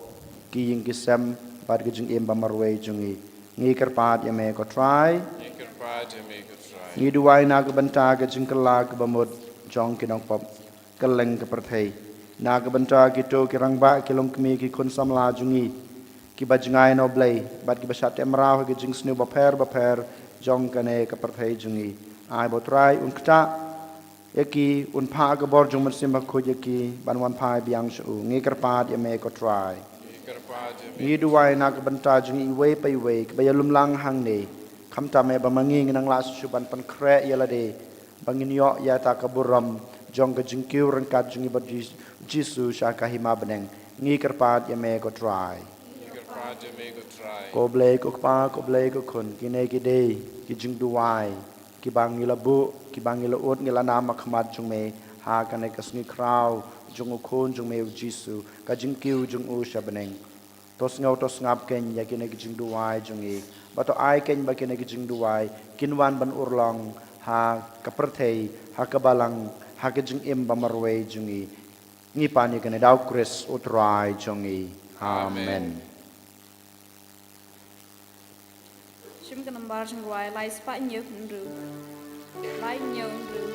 ki ïing ki sem bad ka jingim ba marwei jong ngi. Ngi kyrpad ïa me ko Trai. Ngi kyrpad ïa me ko Trai. Ngi duwai na ka bynta ka jingkylla kaba mut jong ki nongpop kylleng ka pyrthei. Na ka bynta kito ki rangbah, ki longkmie, ki khun samla jong ngi, kiba jngai na U Blei bad kiba shah teh mraw ha ki jingsniew bapher bapher jong kane ka pyrthei jong ngi. Ai ba u Trai un ktah ïa ki, un phah ka bor jong u Mynsiem Bakhuid ïa ki ban wan phai biang sha u. Ngi kyrpad ïa me ko Trai. Ngi kyrpad ïa me. Ngi duwai na ka bynta jong iwei pa iwei kiba ïalum lang hangne. Khamtam eh ba ma ngi ngin nang lah shuh ban pynkhreh ïa lade, ba ngin ïoh ïa kata ka burom jong ka jingkiew ryngkat jong i Bad Jis-, Jisu sha ka hima bneng. Ngi kyrpad ïa me ko Trai. Ngi kyrpad ïa me ko Trai. Ko Blei ko Kpa, ko Blei ko Khun, kine ki dei ki jingduwai kiba ngi la buh, kiba ngi la ud, ngi la nam ha khmat jong me ha kane ka sngi khraw jong u Khun jong me u Jisu, ka jingkiew jong u sha bneng. To sngew, to sngap kein ïa kine ki jingduwai jong ngi, ba to ai kein ba kine ki jingduwai kin wan ban urlong ha ka pyrthei, ha ka balang, ha ka jingim ba marwei jong ngi. Ngi pan ïa kane da u Khrist u Trai jong ngi. Amen. Amen. Shim ka nambar jingduwai lai spah hynñiew hynriew. Lai hynñiew hynriew.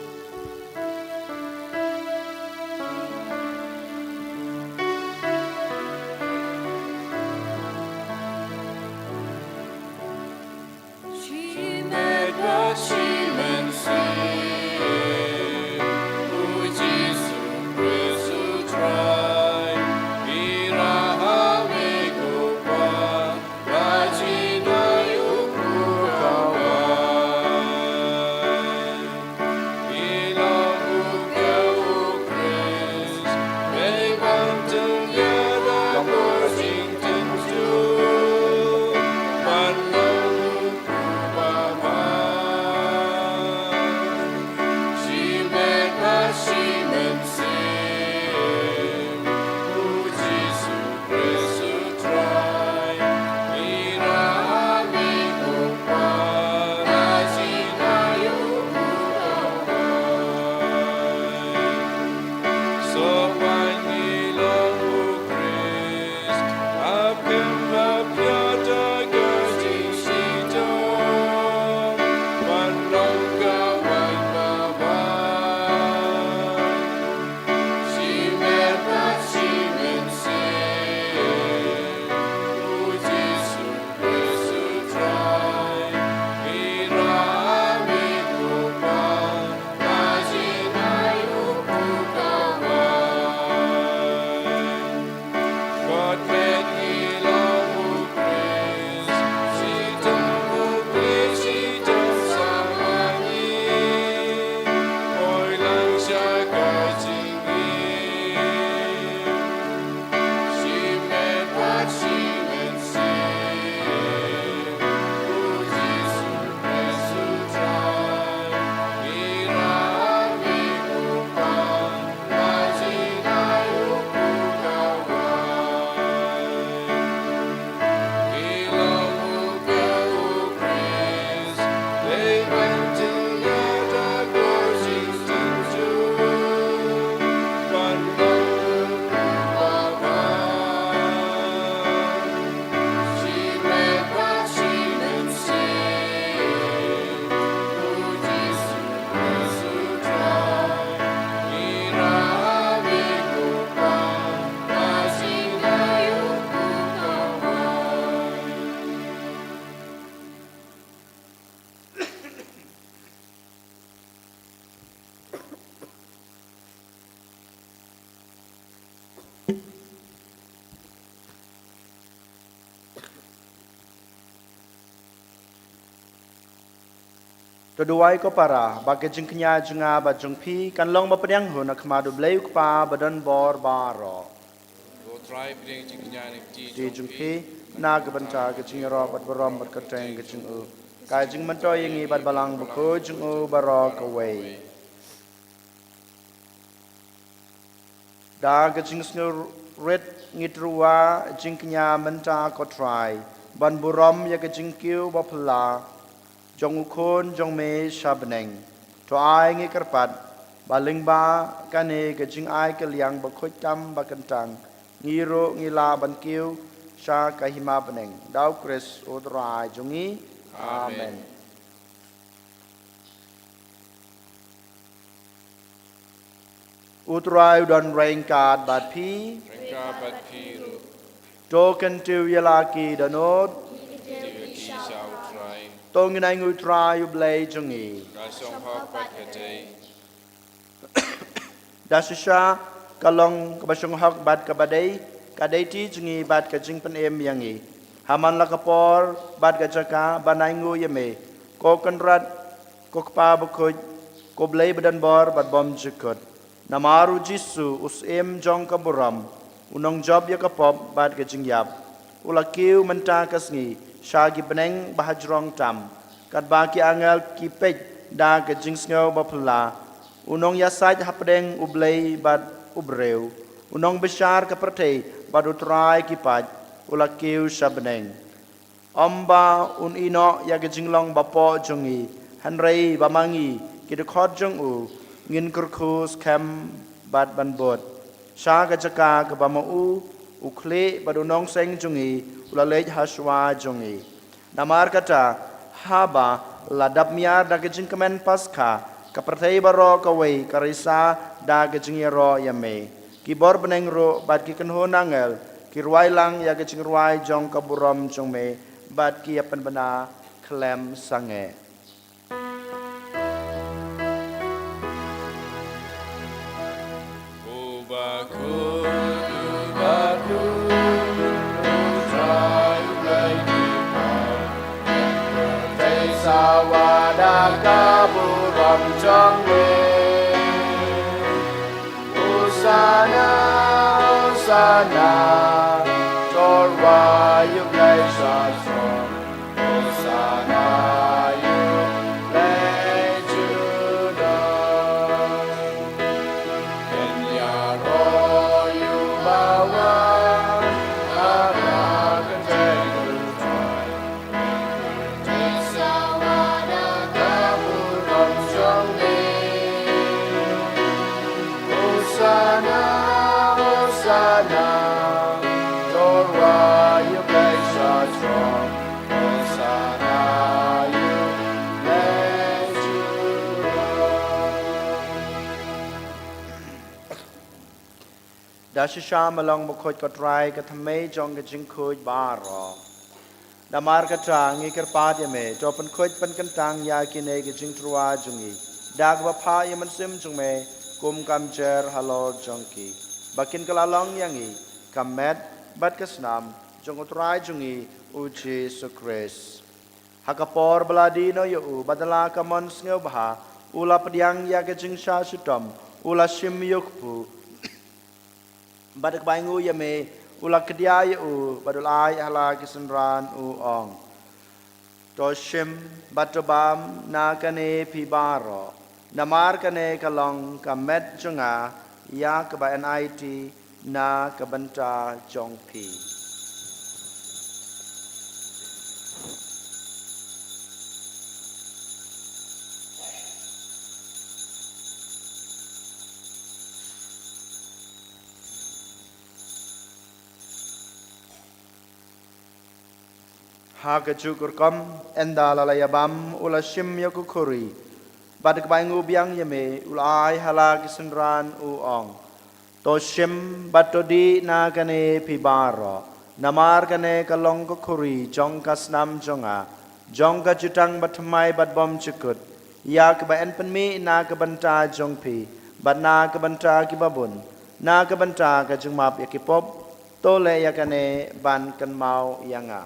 Duwai ko para, ba ka jingkñia jong nga bad jong phi kan long ba pdiang hun ha khmat U Blei U Kpa badonbor baroh. Ko Trai, pdiang jingkñia na ka kti jong phi, na ka bynta ka jingïaroh bad burom bad kyrteng ka jong U, ka jingmyntoi ïa ngi bad Balang Bakhuid jong U baroh kawei. Da ka jingsngewrit ngi tyrwa jingkñia mynta ko Trai, ban burom ïa ka jingkiew baphylla jong u Khun jong me sha bneng. To ai ngi kyrpad ba lyngba kane ka jingai kylliang bakhuid tam bakyntang, ngi ruh ngi lah ban kiew sha ka hima bneng. Da U Khrist U Trai jong ngi. Amen. Amen. U Trai u don ryngkat bad phi. Ryngkat bad phi ruh. To kyntiew ïa la ki dohnud. Kyntiew ïa ki sha U Trai. To ngin ainguh ïa U Trai U Blei jong ngi. Ka shong hok bad ka dei. Da shisha ka long kaba shong hok bad kaba dei, ka dei ti jong ngi bad ka jingpynim ïa ngi. Ha man la ka por bad ka jaka ban ainguh ïa me, ko Kynrad, ko Kpa Bakhuid, ko Blei badonbor bad bymjukut. Namar U Jisu, U Syiem jong ka burom, u nongjop ïa ka pop bad ka jingïap, u la kiew mynta ka sngi sha ki bneng bahajrong tam, katba ki angel ki peit da ka jingsngew baphylla. U nongïasaid hapdeng U Blei bad u briew, u nongbishar ka pyrthei bad U Trai ki paid, u la kiew sha bneng. Ym ba un ïehnoh ïa ka jinglong bapoh jong ngi, hynrei ba ma ngi, ki dkhot jong u, ngin kyrkhu skhem bad ban bud sha ka jaka kaba ma u, u khlieh bad u nongseng jong ngi, u la leit hashwa jong ngi. Namar kata, haba la dap miar da ka jingkmen Paskha, ka pyrthei baroh kawei ka risa da ka jingïaroh ïa me. Ki bor bneng ruh bad ki kynhun angel ki rwai lang ïa ka jingrwai jong ka burom jong me, bad ki ïa pynbna khlem sangeh. Uba khuid, uba khuid, U Trai U Blei ki paid, pyrthei sawa da ka burom jong me. Hosanna, Hosanna, to rwai ïa U Blei sha shnong. Hosanna ïa U Blei jong ngi. Kin ïaroh ïa u bawan ha ka kyrteng U Trai. Da shisha me long bakhuid ko Trai, ka thymmei jong ka jingkhuid baroh. Namar kata ngi kyrpad ïa me, to pynkhuid pynkyntang ïa kine ki jingtyrwa jong ngi da kaba phah ïa u Mynsiem jong me kum ka mjer halor jong ki, ba kin kylla long ïa ngi ka met bad ka snam jong u Trai jong ngi u Jisu Khrist. Ha ka por ba la dih noh ïa u, bad da la ka mon sngewbha u la pdiang ïa ka jingshah shitom, u la shim ïa u kpu, bad da kaba ainguh ïa me u la kdiah ïa u, bad u la ai ha la ki synran, u ong: To shim bad to bam na kane phi baroh, namar kane ka long ka met jong nga, ïa kaba yn aiti na ka bynta jong phi. Ha kajuh ka rukom, ynda la la ïa bam, u la shim ïa ka khuri, bad da kaba ainguh biang ïa me u la ai ha la ki synran, u ong: To shim bad to dih na kane phi baroh, namar kane ka long ka khuri jong ka snam jong nga, jong ka jutang bathymmai bad bymjukut, ïa kaba yn pynmih na ka bynta jong phi bad na ka bynta kiba bun, na ka bynta ka jingmap ïa ki pop. To leh ïa kane ban kynmaw ïa nga.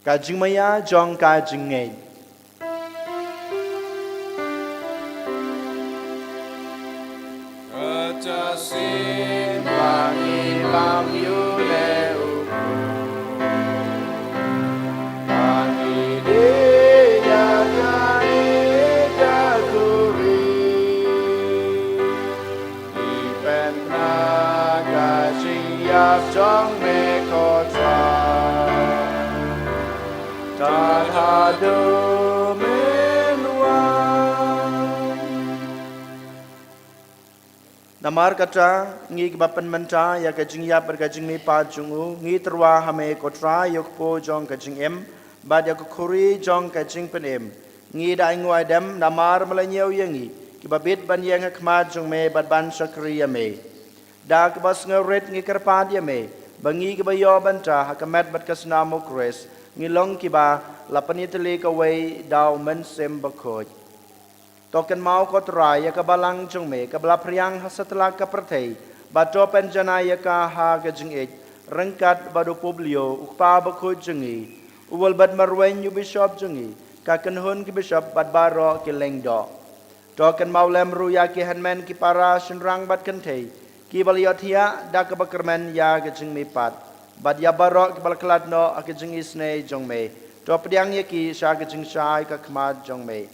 Ka jingmaïa jong ka jingngeit. Ka jingïasyllok ba ngi lam ïa u Blei, ba ngi dei ïa kane ka khuri. Dei na ka jingïap jong me ko Trai. Tad haduh men wan. Namar kata, ngi kiba pynmynta ïa ka jingïap bad ka jingmihpat jong u, ngi tyrwa ha me ko Trai ïa u kpu jong ka jingim bad ïa ka khuri jong ka jingpynim. Ngi da ainguh aidem namar me la ñiew ïa ngi kiba bit ban ïeng ha khmat jong me bad ban shakri ïa me. Da kaba sngewrit ngi kyrpad ïa me ba ngi kiba ïoh bynta ha ka met bad ka snam u Khrist ngi long kiba la pynïatylli kawei da u Mynsiem Bakhuid. To kynmaw ko Trai ïa ka balang jong me kaba la phriang ha satlak ka pyrthei, bad to pynjanai ïa ka ha ka jingïeit ryngkat bad u Pope Leo u kpa bakhuid jong ngi, u Wilbert Marwein u bishop jong ngi, ka kynhun ki bishop bad baroh ki lyngdoh. To kynmaw lem ruh ïa ki hynmen ki para shynrang bad kynthei kiba la ïohthiah da kaba kyrmen ïa ka jingmihpat, bad ïa baroh kiba la khlad noh ha ka jingisynei jong me. To pdiang ïa ki sha ka jingshai ka khmat jong me.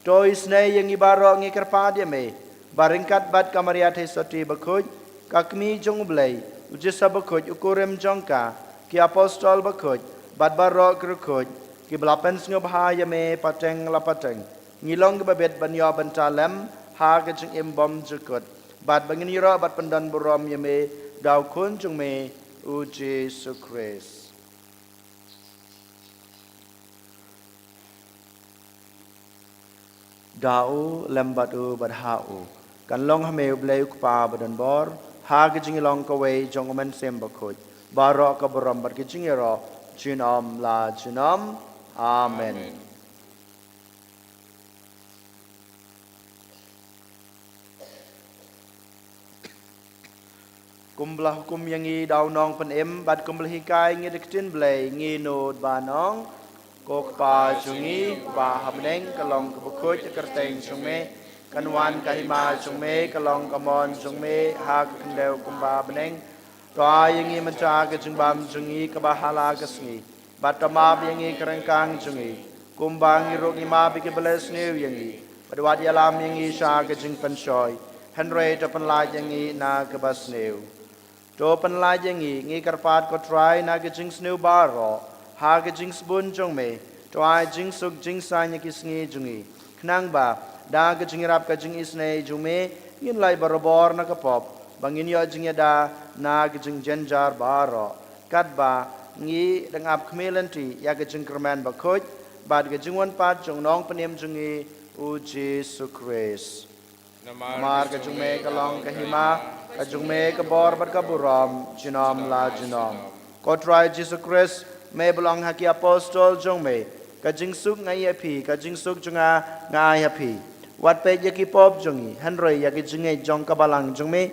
To isynei ïa ngi baroh ngi kyrpad ïa me ba ryngkat bad ka Maria Theisotti bakhuid, ka kmie jong u Blei, u Joseph bakhuid u kurim jong ka, ki apostol bakhuid bad baroh ki riewkhuid kiba la pynsngewbha ïa me pateng la pateng, ngi long kiba bit ban ïoh bynta lem ha ka jingim bymjukut, bad ba ngin ïaroh bad pyndonburom ïa me da u Khun jong me u Jisu Khrist. Da u, lem bad u, bad ha u, kan long ha me u Blei u Kpa badonbor, ha ka jingïalong kawei jong u Mynsiem Bakhuid baroh ka burom bad ka jingïaroh junom la junom. Amen. Amen. Kumba la hukum ïa ngi da u Nongpynim bad kumba la hikai ïa ngi da ka ktien Blei, ngi nud ban ong: Ko Kpa jong ngi uba ha bneng, ka long kaba khuid ka kyrteng jong me, kan wan ka hima jong me, ka long ka mon jong me ha ka khyndew kumba ha bneng. To ai ïa ngi mynta ka jingbam jong ngi kaba ha la ka sngi, bad to map ïa ngi ka ryngkang jong ngi, kumba ngi ruh ngi map ïa kiba leh sniew ïa ngi, bad wat ïalam ïa ngi sha ka jingpynshoi, hynrei to pynlait ïa ngi na kaba sniew. To pynlait ïa ngi, ngi kyrpad ko Trai, na ka jingsniew baroh, ha ka jingsbun jong me, to ai jingsuk jingsaiñ ïa ki sngi jong ngi, khnang ba da ka jingïarap ka jingisynei jong me ngin lait barabor na ka pop, ba ngin ïoh jingïada na ka jingjynjar baroh, katba ngi dang ap khmih lynti ïa ka jingkyrmen bakhuid bad ka jingwan pat jong u Nongpynim jong ngi u Jisu Khrist. Namar ka jong me ka long ka hima, ka jong me ka bor bad ka burom junom la junom. Ko Trai Jisu Khrist, me ba la ong ha ki apostol jong me: Ka jingsuk nga ai ha phi, ka jingsuk jong nga nga ai ha phi. Wat peit ïa ki pop jong ngi, hynrei ïa ka jingngeit jong ka balang jong me.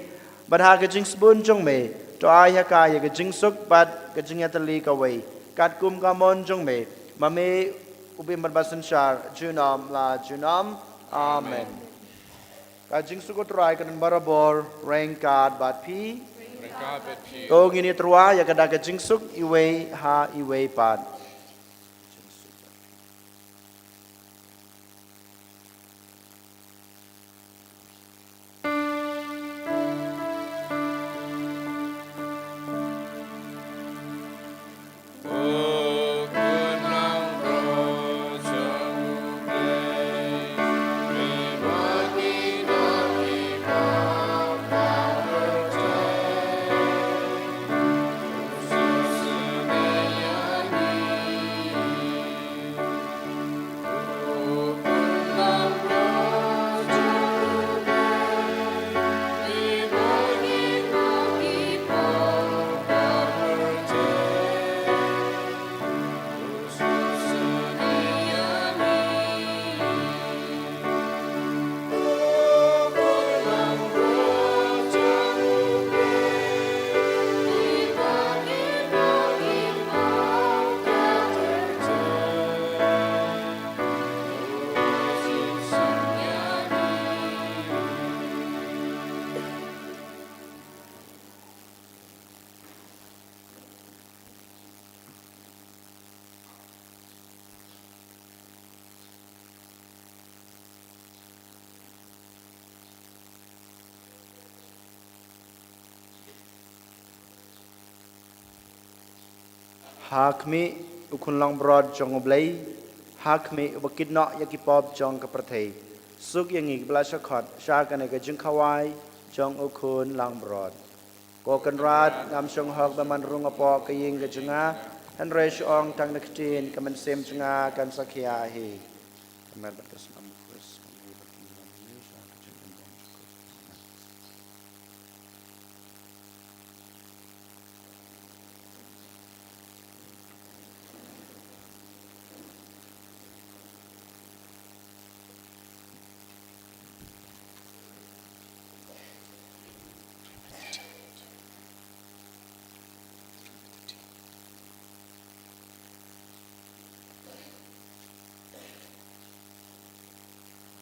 Bad ha ka jingsbun jong me, to ai ha ka ïa ka jingsuk bad ka jingïatylli kawei, katkum ka mon jong me, ma me u bym bad basynshar junom la junom. Amen. Ka jingsuk u Trai kan don barabor ryngkat bad phi. Ryngkat bad phi. To ngin ïatyrwa ïa ka da ka jingsuk iwei ha iwei pat. Ha khmih u Khun langbrot jong U Blei, ha khmih uba kit noh ïa ki pop jong ka pyrthei. Suk ïa ngi kiba la shah khot sha kane ka jingkhawai jong u Khun langbrot. Ko Kynrad, ngam shong hok ba man rung hapoh ka ïing ka jong nga, hynrei shu ong tang da ka ktien, ka mynsiem jong nga kan sa khia hi. Ka met bad ka snam u Khrist.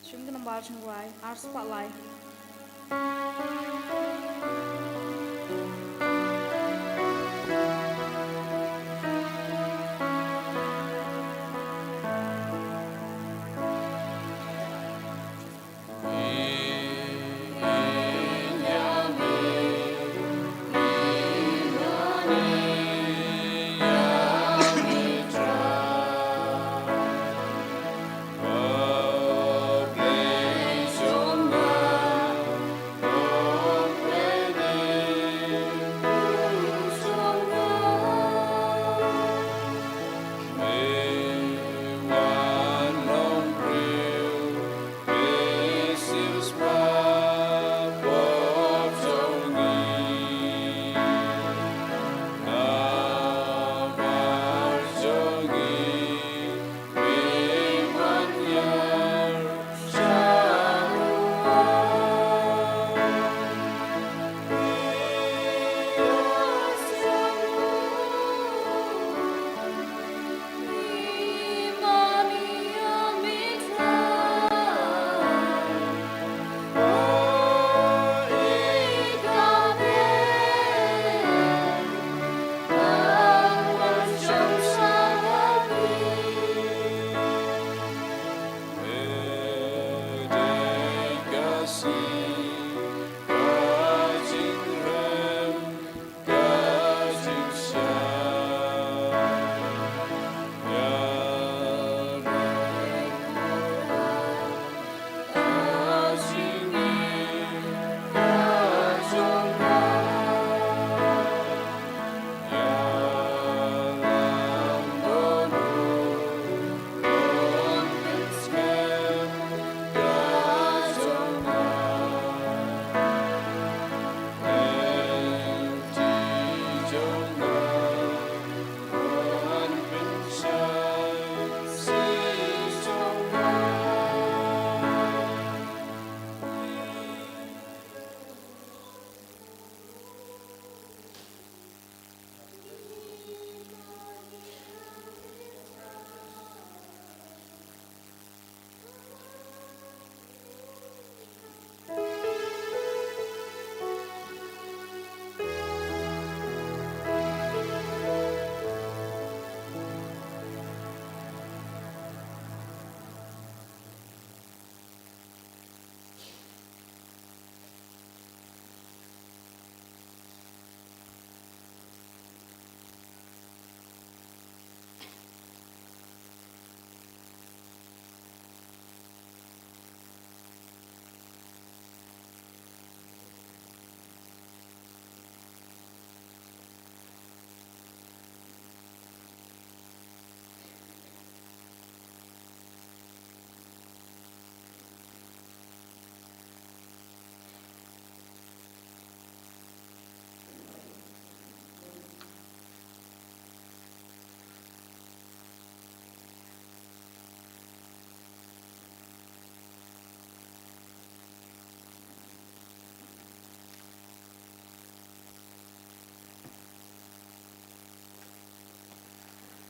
Shim ka nambar jingduwai ar spah lai.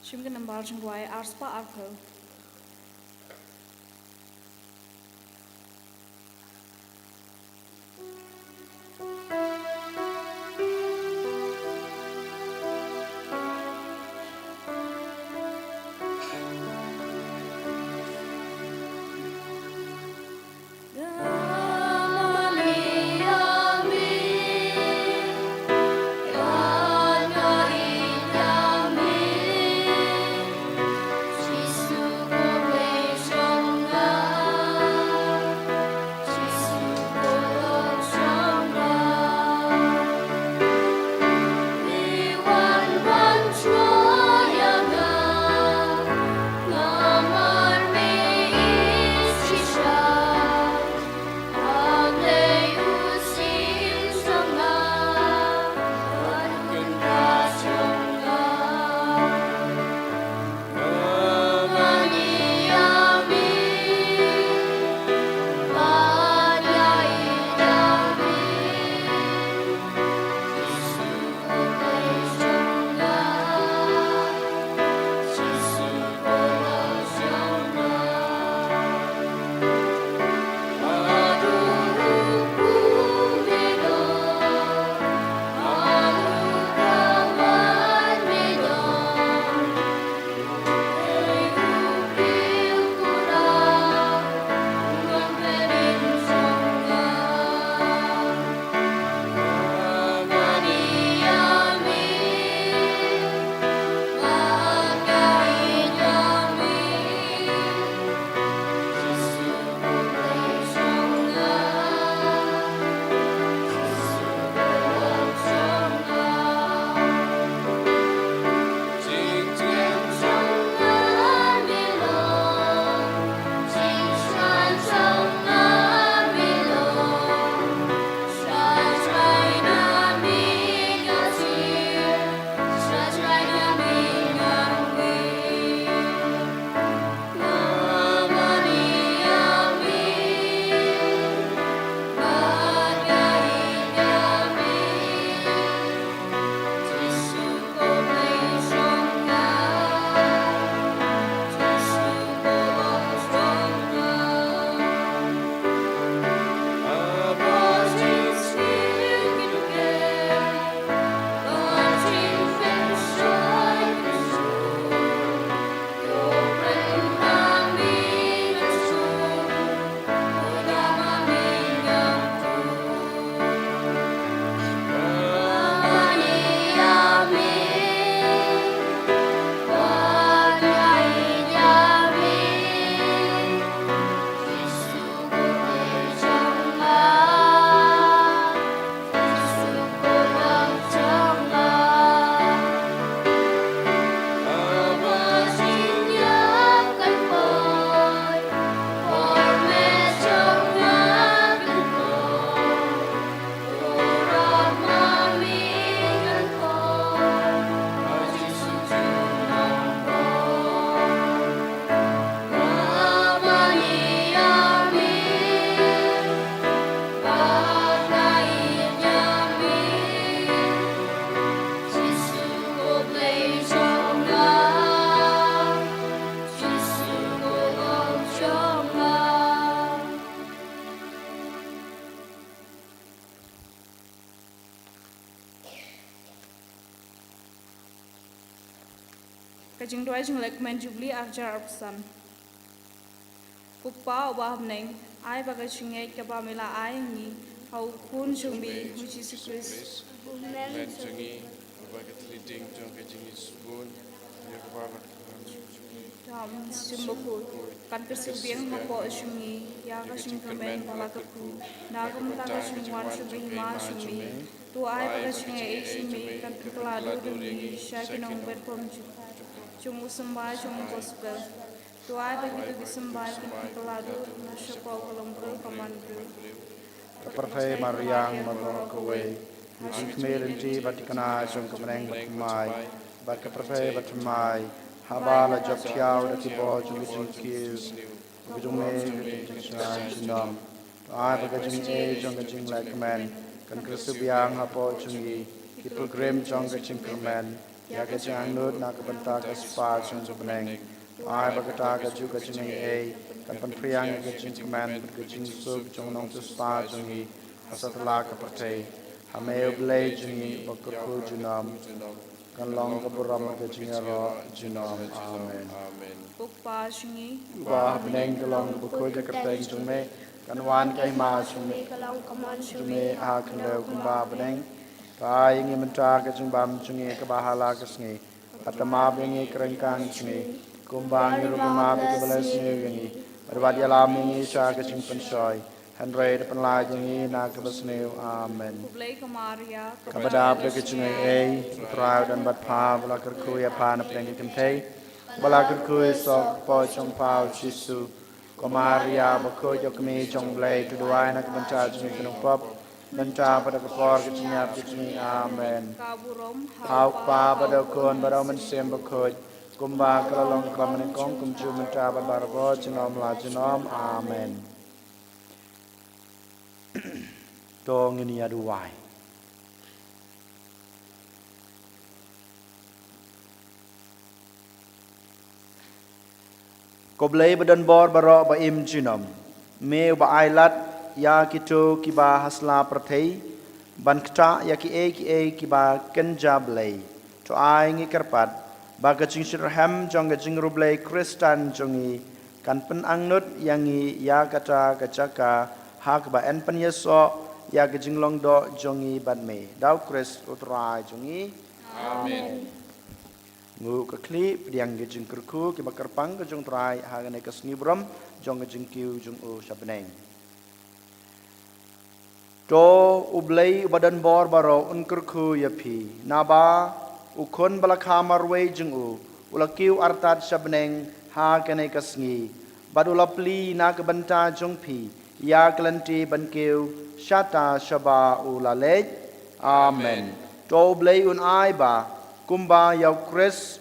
Shim ka nambar jingduwai ar spah arphew. Jingduwai jinglehkmen Jubili arhajar arphew san. Ko Kpa uba ha bneng, ai ba ka jingngeit kaba me la ai ha ngi ha u Khun jong me, u Jisu Khrist, u Kmen jong ngi, uba ka thylliej ding jong ka jingngeit sbun, ïa kaba la kyrpang jong ngi. Dam sim bakhuid, kan kyrsiew biang hapoh jong ngi ïa ka jingkyrmen ba la kyrkhu na ka bynta ka jingwan sha ba hima jong me. To ai ba ka jingaiei jong me kan pynkylla dur ïa ngi sha ki nongbet bymjukut jong u symbai jong u gospel. To ai ba kito ki symbai kin pynkylla dur na shapoh ka longbriew ka manbriew. Ka pyrthei mariang baroh kawei, ïa ki khmih lynti bad thikna jong ka bneng bathymmai bad ka pyrthei bathymmai, haba la jop thiaw da ki bor jong ka jingkiew, ka jong me ka jingkyrkhu junom. To ai ba ka jingaiei jong ka jinglehkmen kan kyrsiew biang hapoh jong ngi, ki pilgrim jong ka jingkyrmen, ïa ka jingangnud na ka bynta ka spah jong ka bneng. To ai ba kata kajuh ka jingaiei kan pynphriang ïa ka jingkmen bad ka jingsuk jong u nongsiewspah jong ngi ha satlak ka pyrthei. Ha me U Blei jong ngi uba kyrkhu junom, kan long ka burom bad ka jingïaroh junom. Amen. Ko Kpa jong ngi uba ha bneng, ka long ka bakhuid ka kyrteng jong me, kan wan ka hima jong me, ka long ka mon jong me ha khyndew kumba ha bneng. To ai ïa ngi mynta ka jingbam jong ngi kaba ha la ka sngi. Bad to map ïa ngi ki ryngkang jong ngi, kumba ngi ruh ngi map ïa kiba la sniew ïa ngi. Bad wat ïalam ïa ngi sha ka jingpynshoi, hynrei to pynlait ïa ngi na kaba sniew. Amen. Khublei ko Maria, kaba dap da ka jingaiei, U Trai u don bad pha, ba la kyrkhu ïa pha na pdeng ki kynthei, ba la kyrkhu ïa u soh ka kpoh jong pha u Jisu. Ko Maria bakhuid, ko Kmie jong U Blei, to duwai na ka bynta jong ngi ki nongpop, mynta bad ha ka por ka jingïap ka jong ngi. Amen. Ka burom ha U Kpa bad ha U Khun bad ha U Mynsiem Bakhuid, kumba ka la long kaba nyngkong, kumjuh mynta bad barabor, junom la junom. Amen. To ngin ïa duwai. Ko Blei ba don bor baroh ba im junom, me uba ailad ïa kito kiba ha sla pyrthei ban ktah ïa kiei kiei kiba kynja blei, to ai ngi kyrpad ba ka jingshitrhem jong ka jingriewblei Khristan jong ngi kan pynangnud ïa ngi ïa kata ka jaka ha kaba yn pynïasoh ïa ka jinglong doh jong ngi bad me. Da U Khrist U Trai jong ngi. Amen. Nguh ka khlieh pdiang ka jingkyrkhu kiba kyrpang ka jong U Trai ha kane ka sngi burom jong ka jingkiew jong u sha bneng. To U Blei uba don bor baroh un kyrkhu ïa phi, naba U Khun ba la kha marwei jong u u la kiew artat sha bneng ha kane ka sngi, bad u la plie na ka bynta jong phi ïa ka lynti ban kiew shata shaba u la leit. Amen. To U Blei un ai ba kumba ïa U Khrist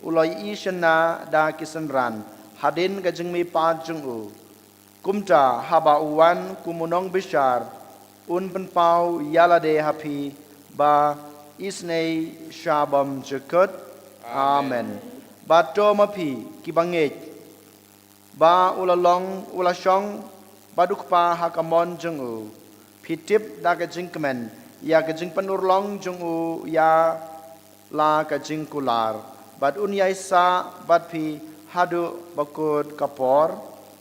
u la ïohi shynna da ki synran hadien ka jingmihpat jong u, kumta haba u wan kum u nongbishar un pynpaw ïa lade ha phi ba isynei sha bymjukut. Amen. Bad to ma phi kiba ngeit ba u la long, u la shong bad U Kpa ha ka mon jong u, phi tip da ka jingkmen ïa ka jingpynurlong jong u ïa la ka jingkular, bad un ïaisah bad phi haduh ba kut ka por.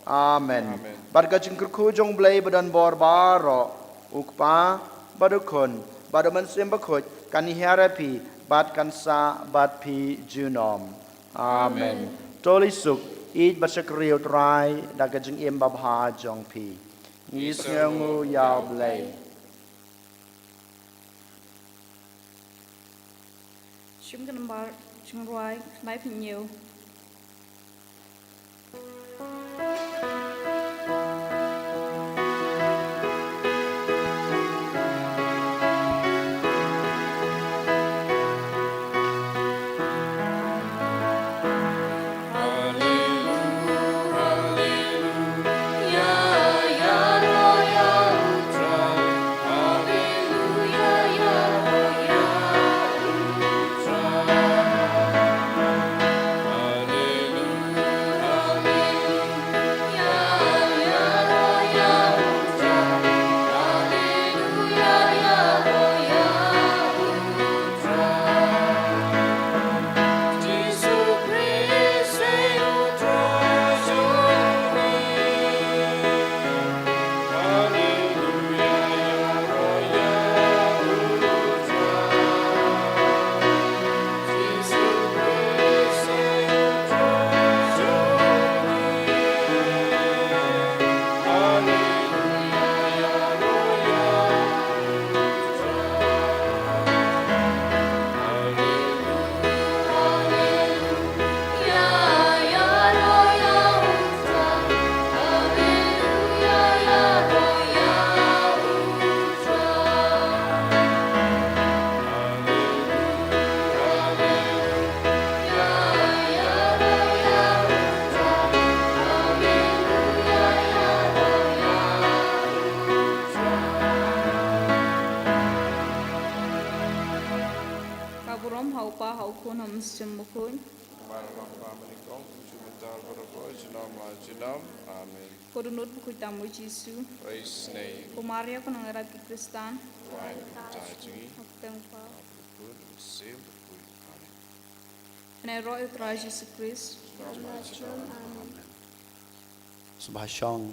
Amen. Amen. Bad ka jingkyrkhu jong U Blei ba don bor baroh, U Kpa bad U Khun bad U Mynsiem Bakhuid, kan hiar ïa phi bad kan sah bad phi junom. Amen. Amen. To leit suk, ïeit bad shakri ïa U Trai da ka jingim babha jong phi. Ngi sngewnguh ïa U Blei. Shim ka nambar jingrwai khyndai phew hynñiew. ha u Pa, ha u Khun, ha u Mynsiem Bakhuid. Kumba la long ha kaba nyngkong, kumjuh mynta, barabor, junom la junom. Amen. Ko dohnud bakhuid tam, U Jisu. Khublei shibun. Ko Maria, ko nongïarap ki Khristan. Duwai ïa ngi ki bym tbit jong ngi. Ha ka kyrteng U Pa. Khun, Mynsiem Bakhuid. Amen. Kane ka roi U Trai Jisu Khrist. Junom la junom. Amen. Sngewbha shong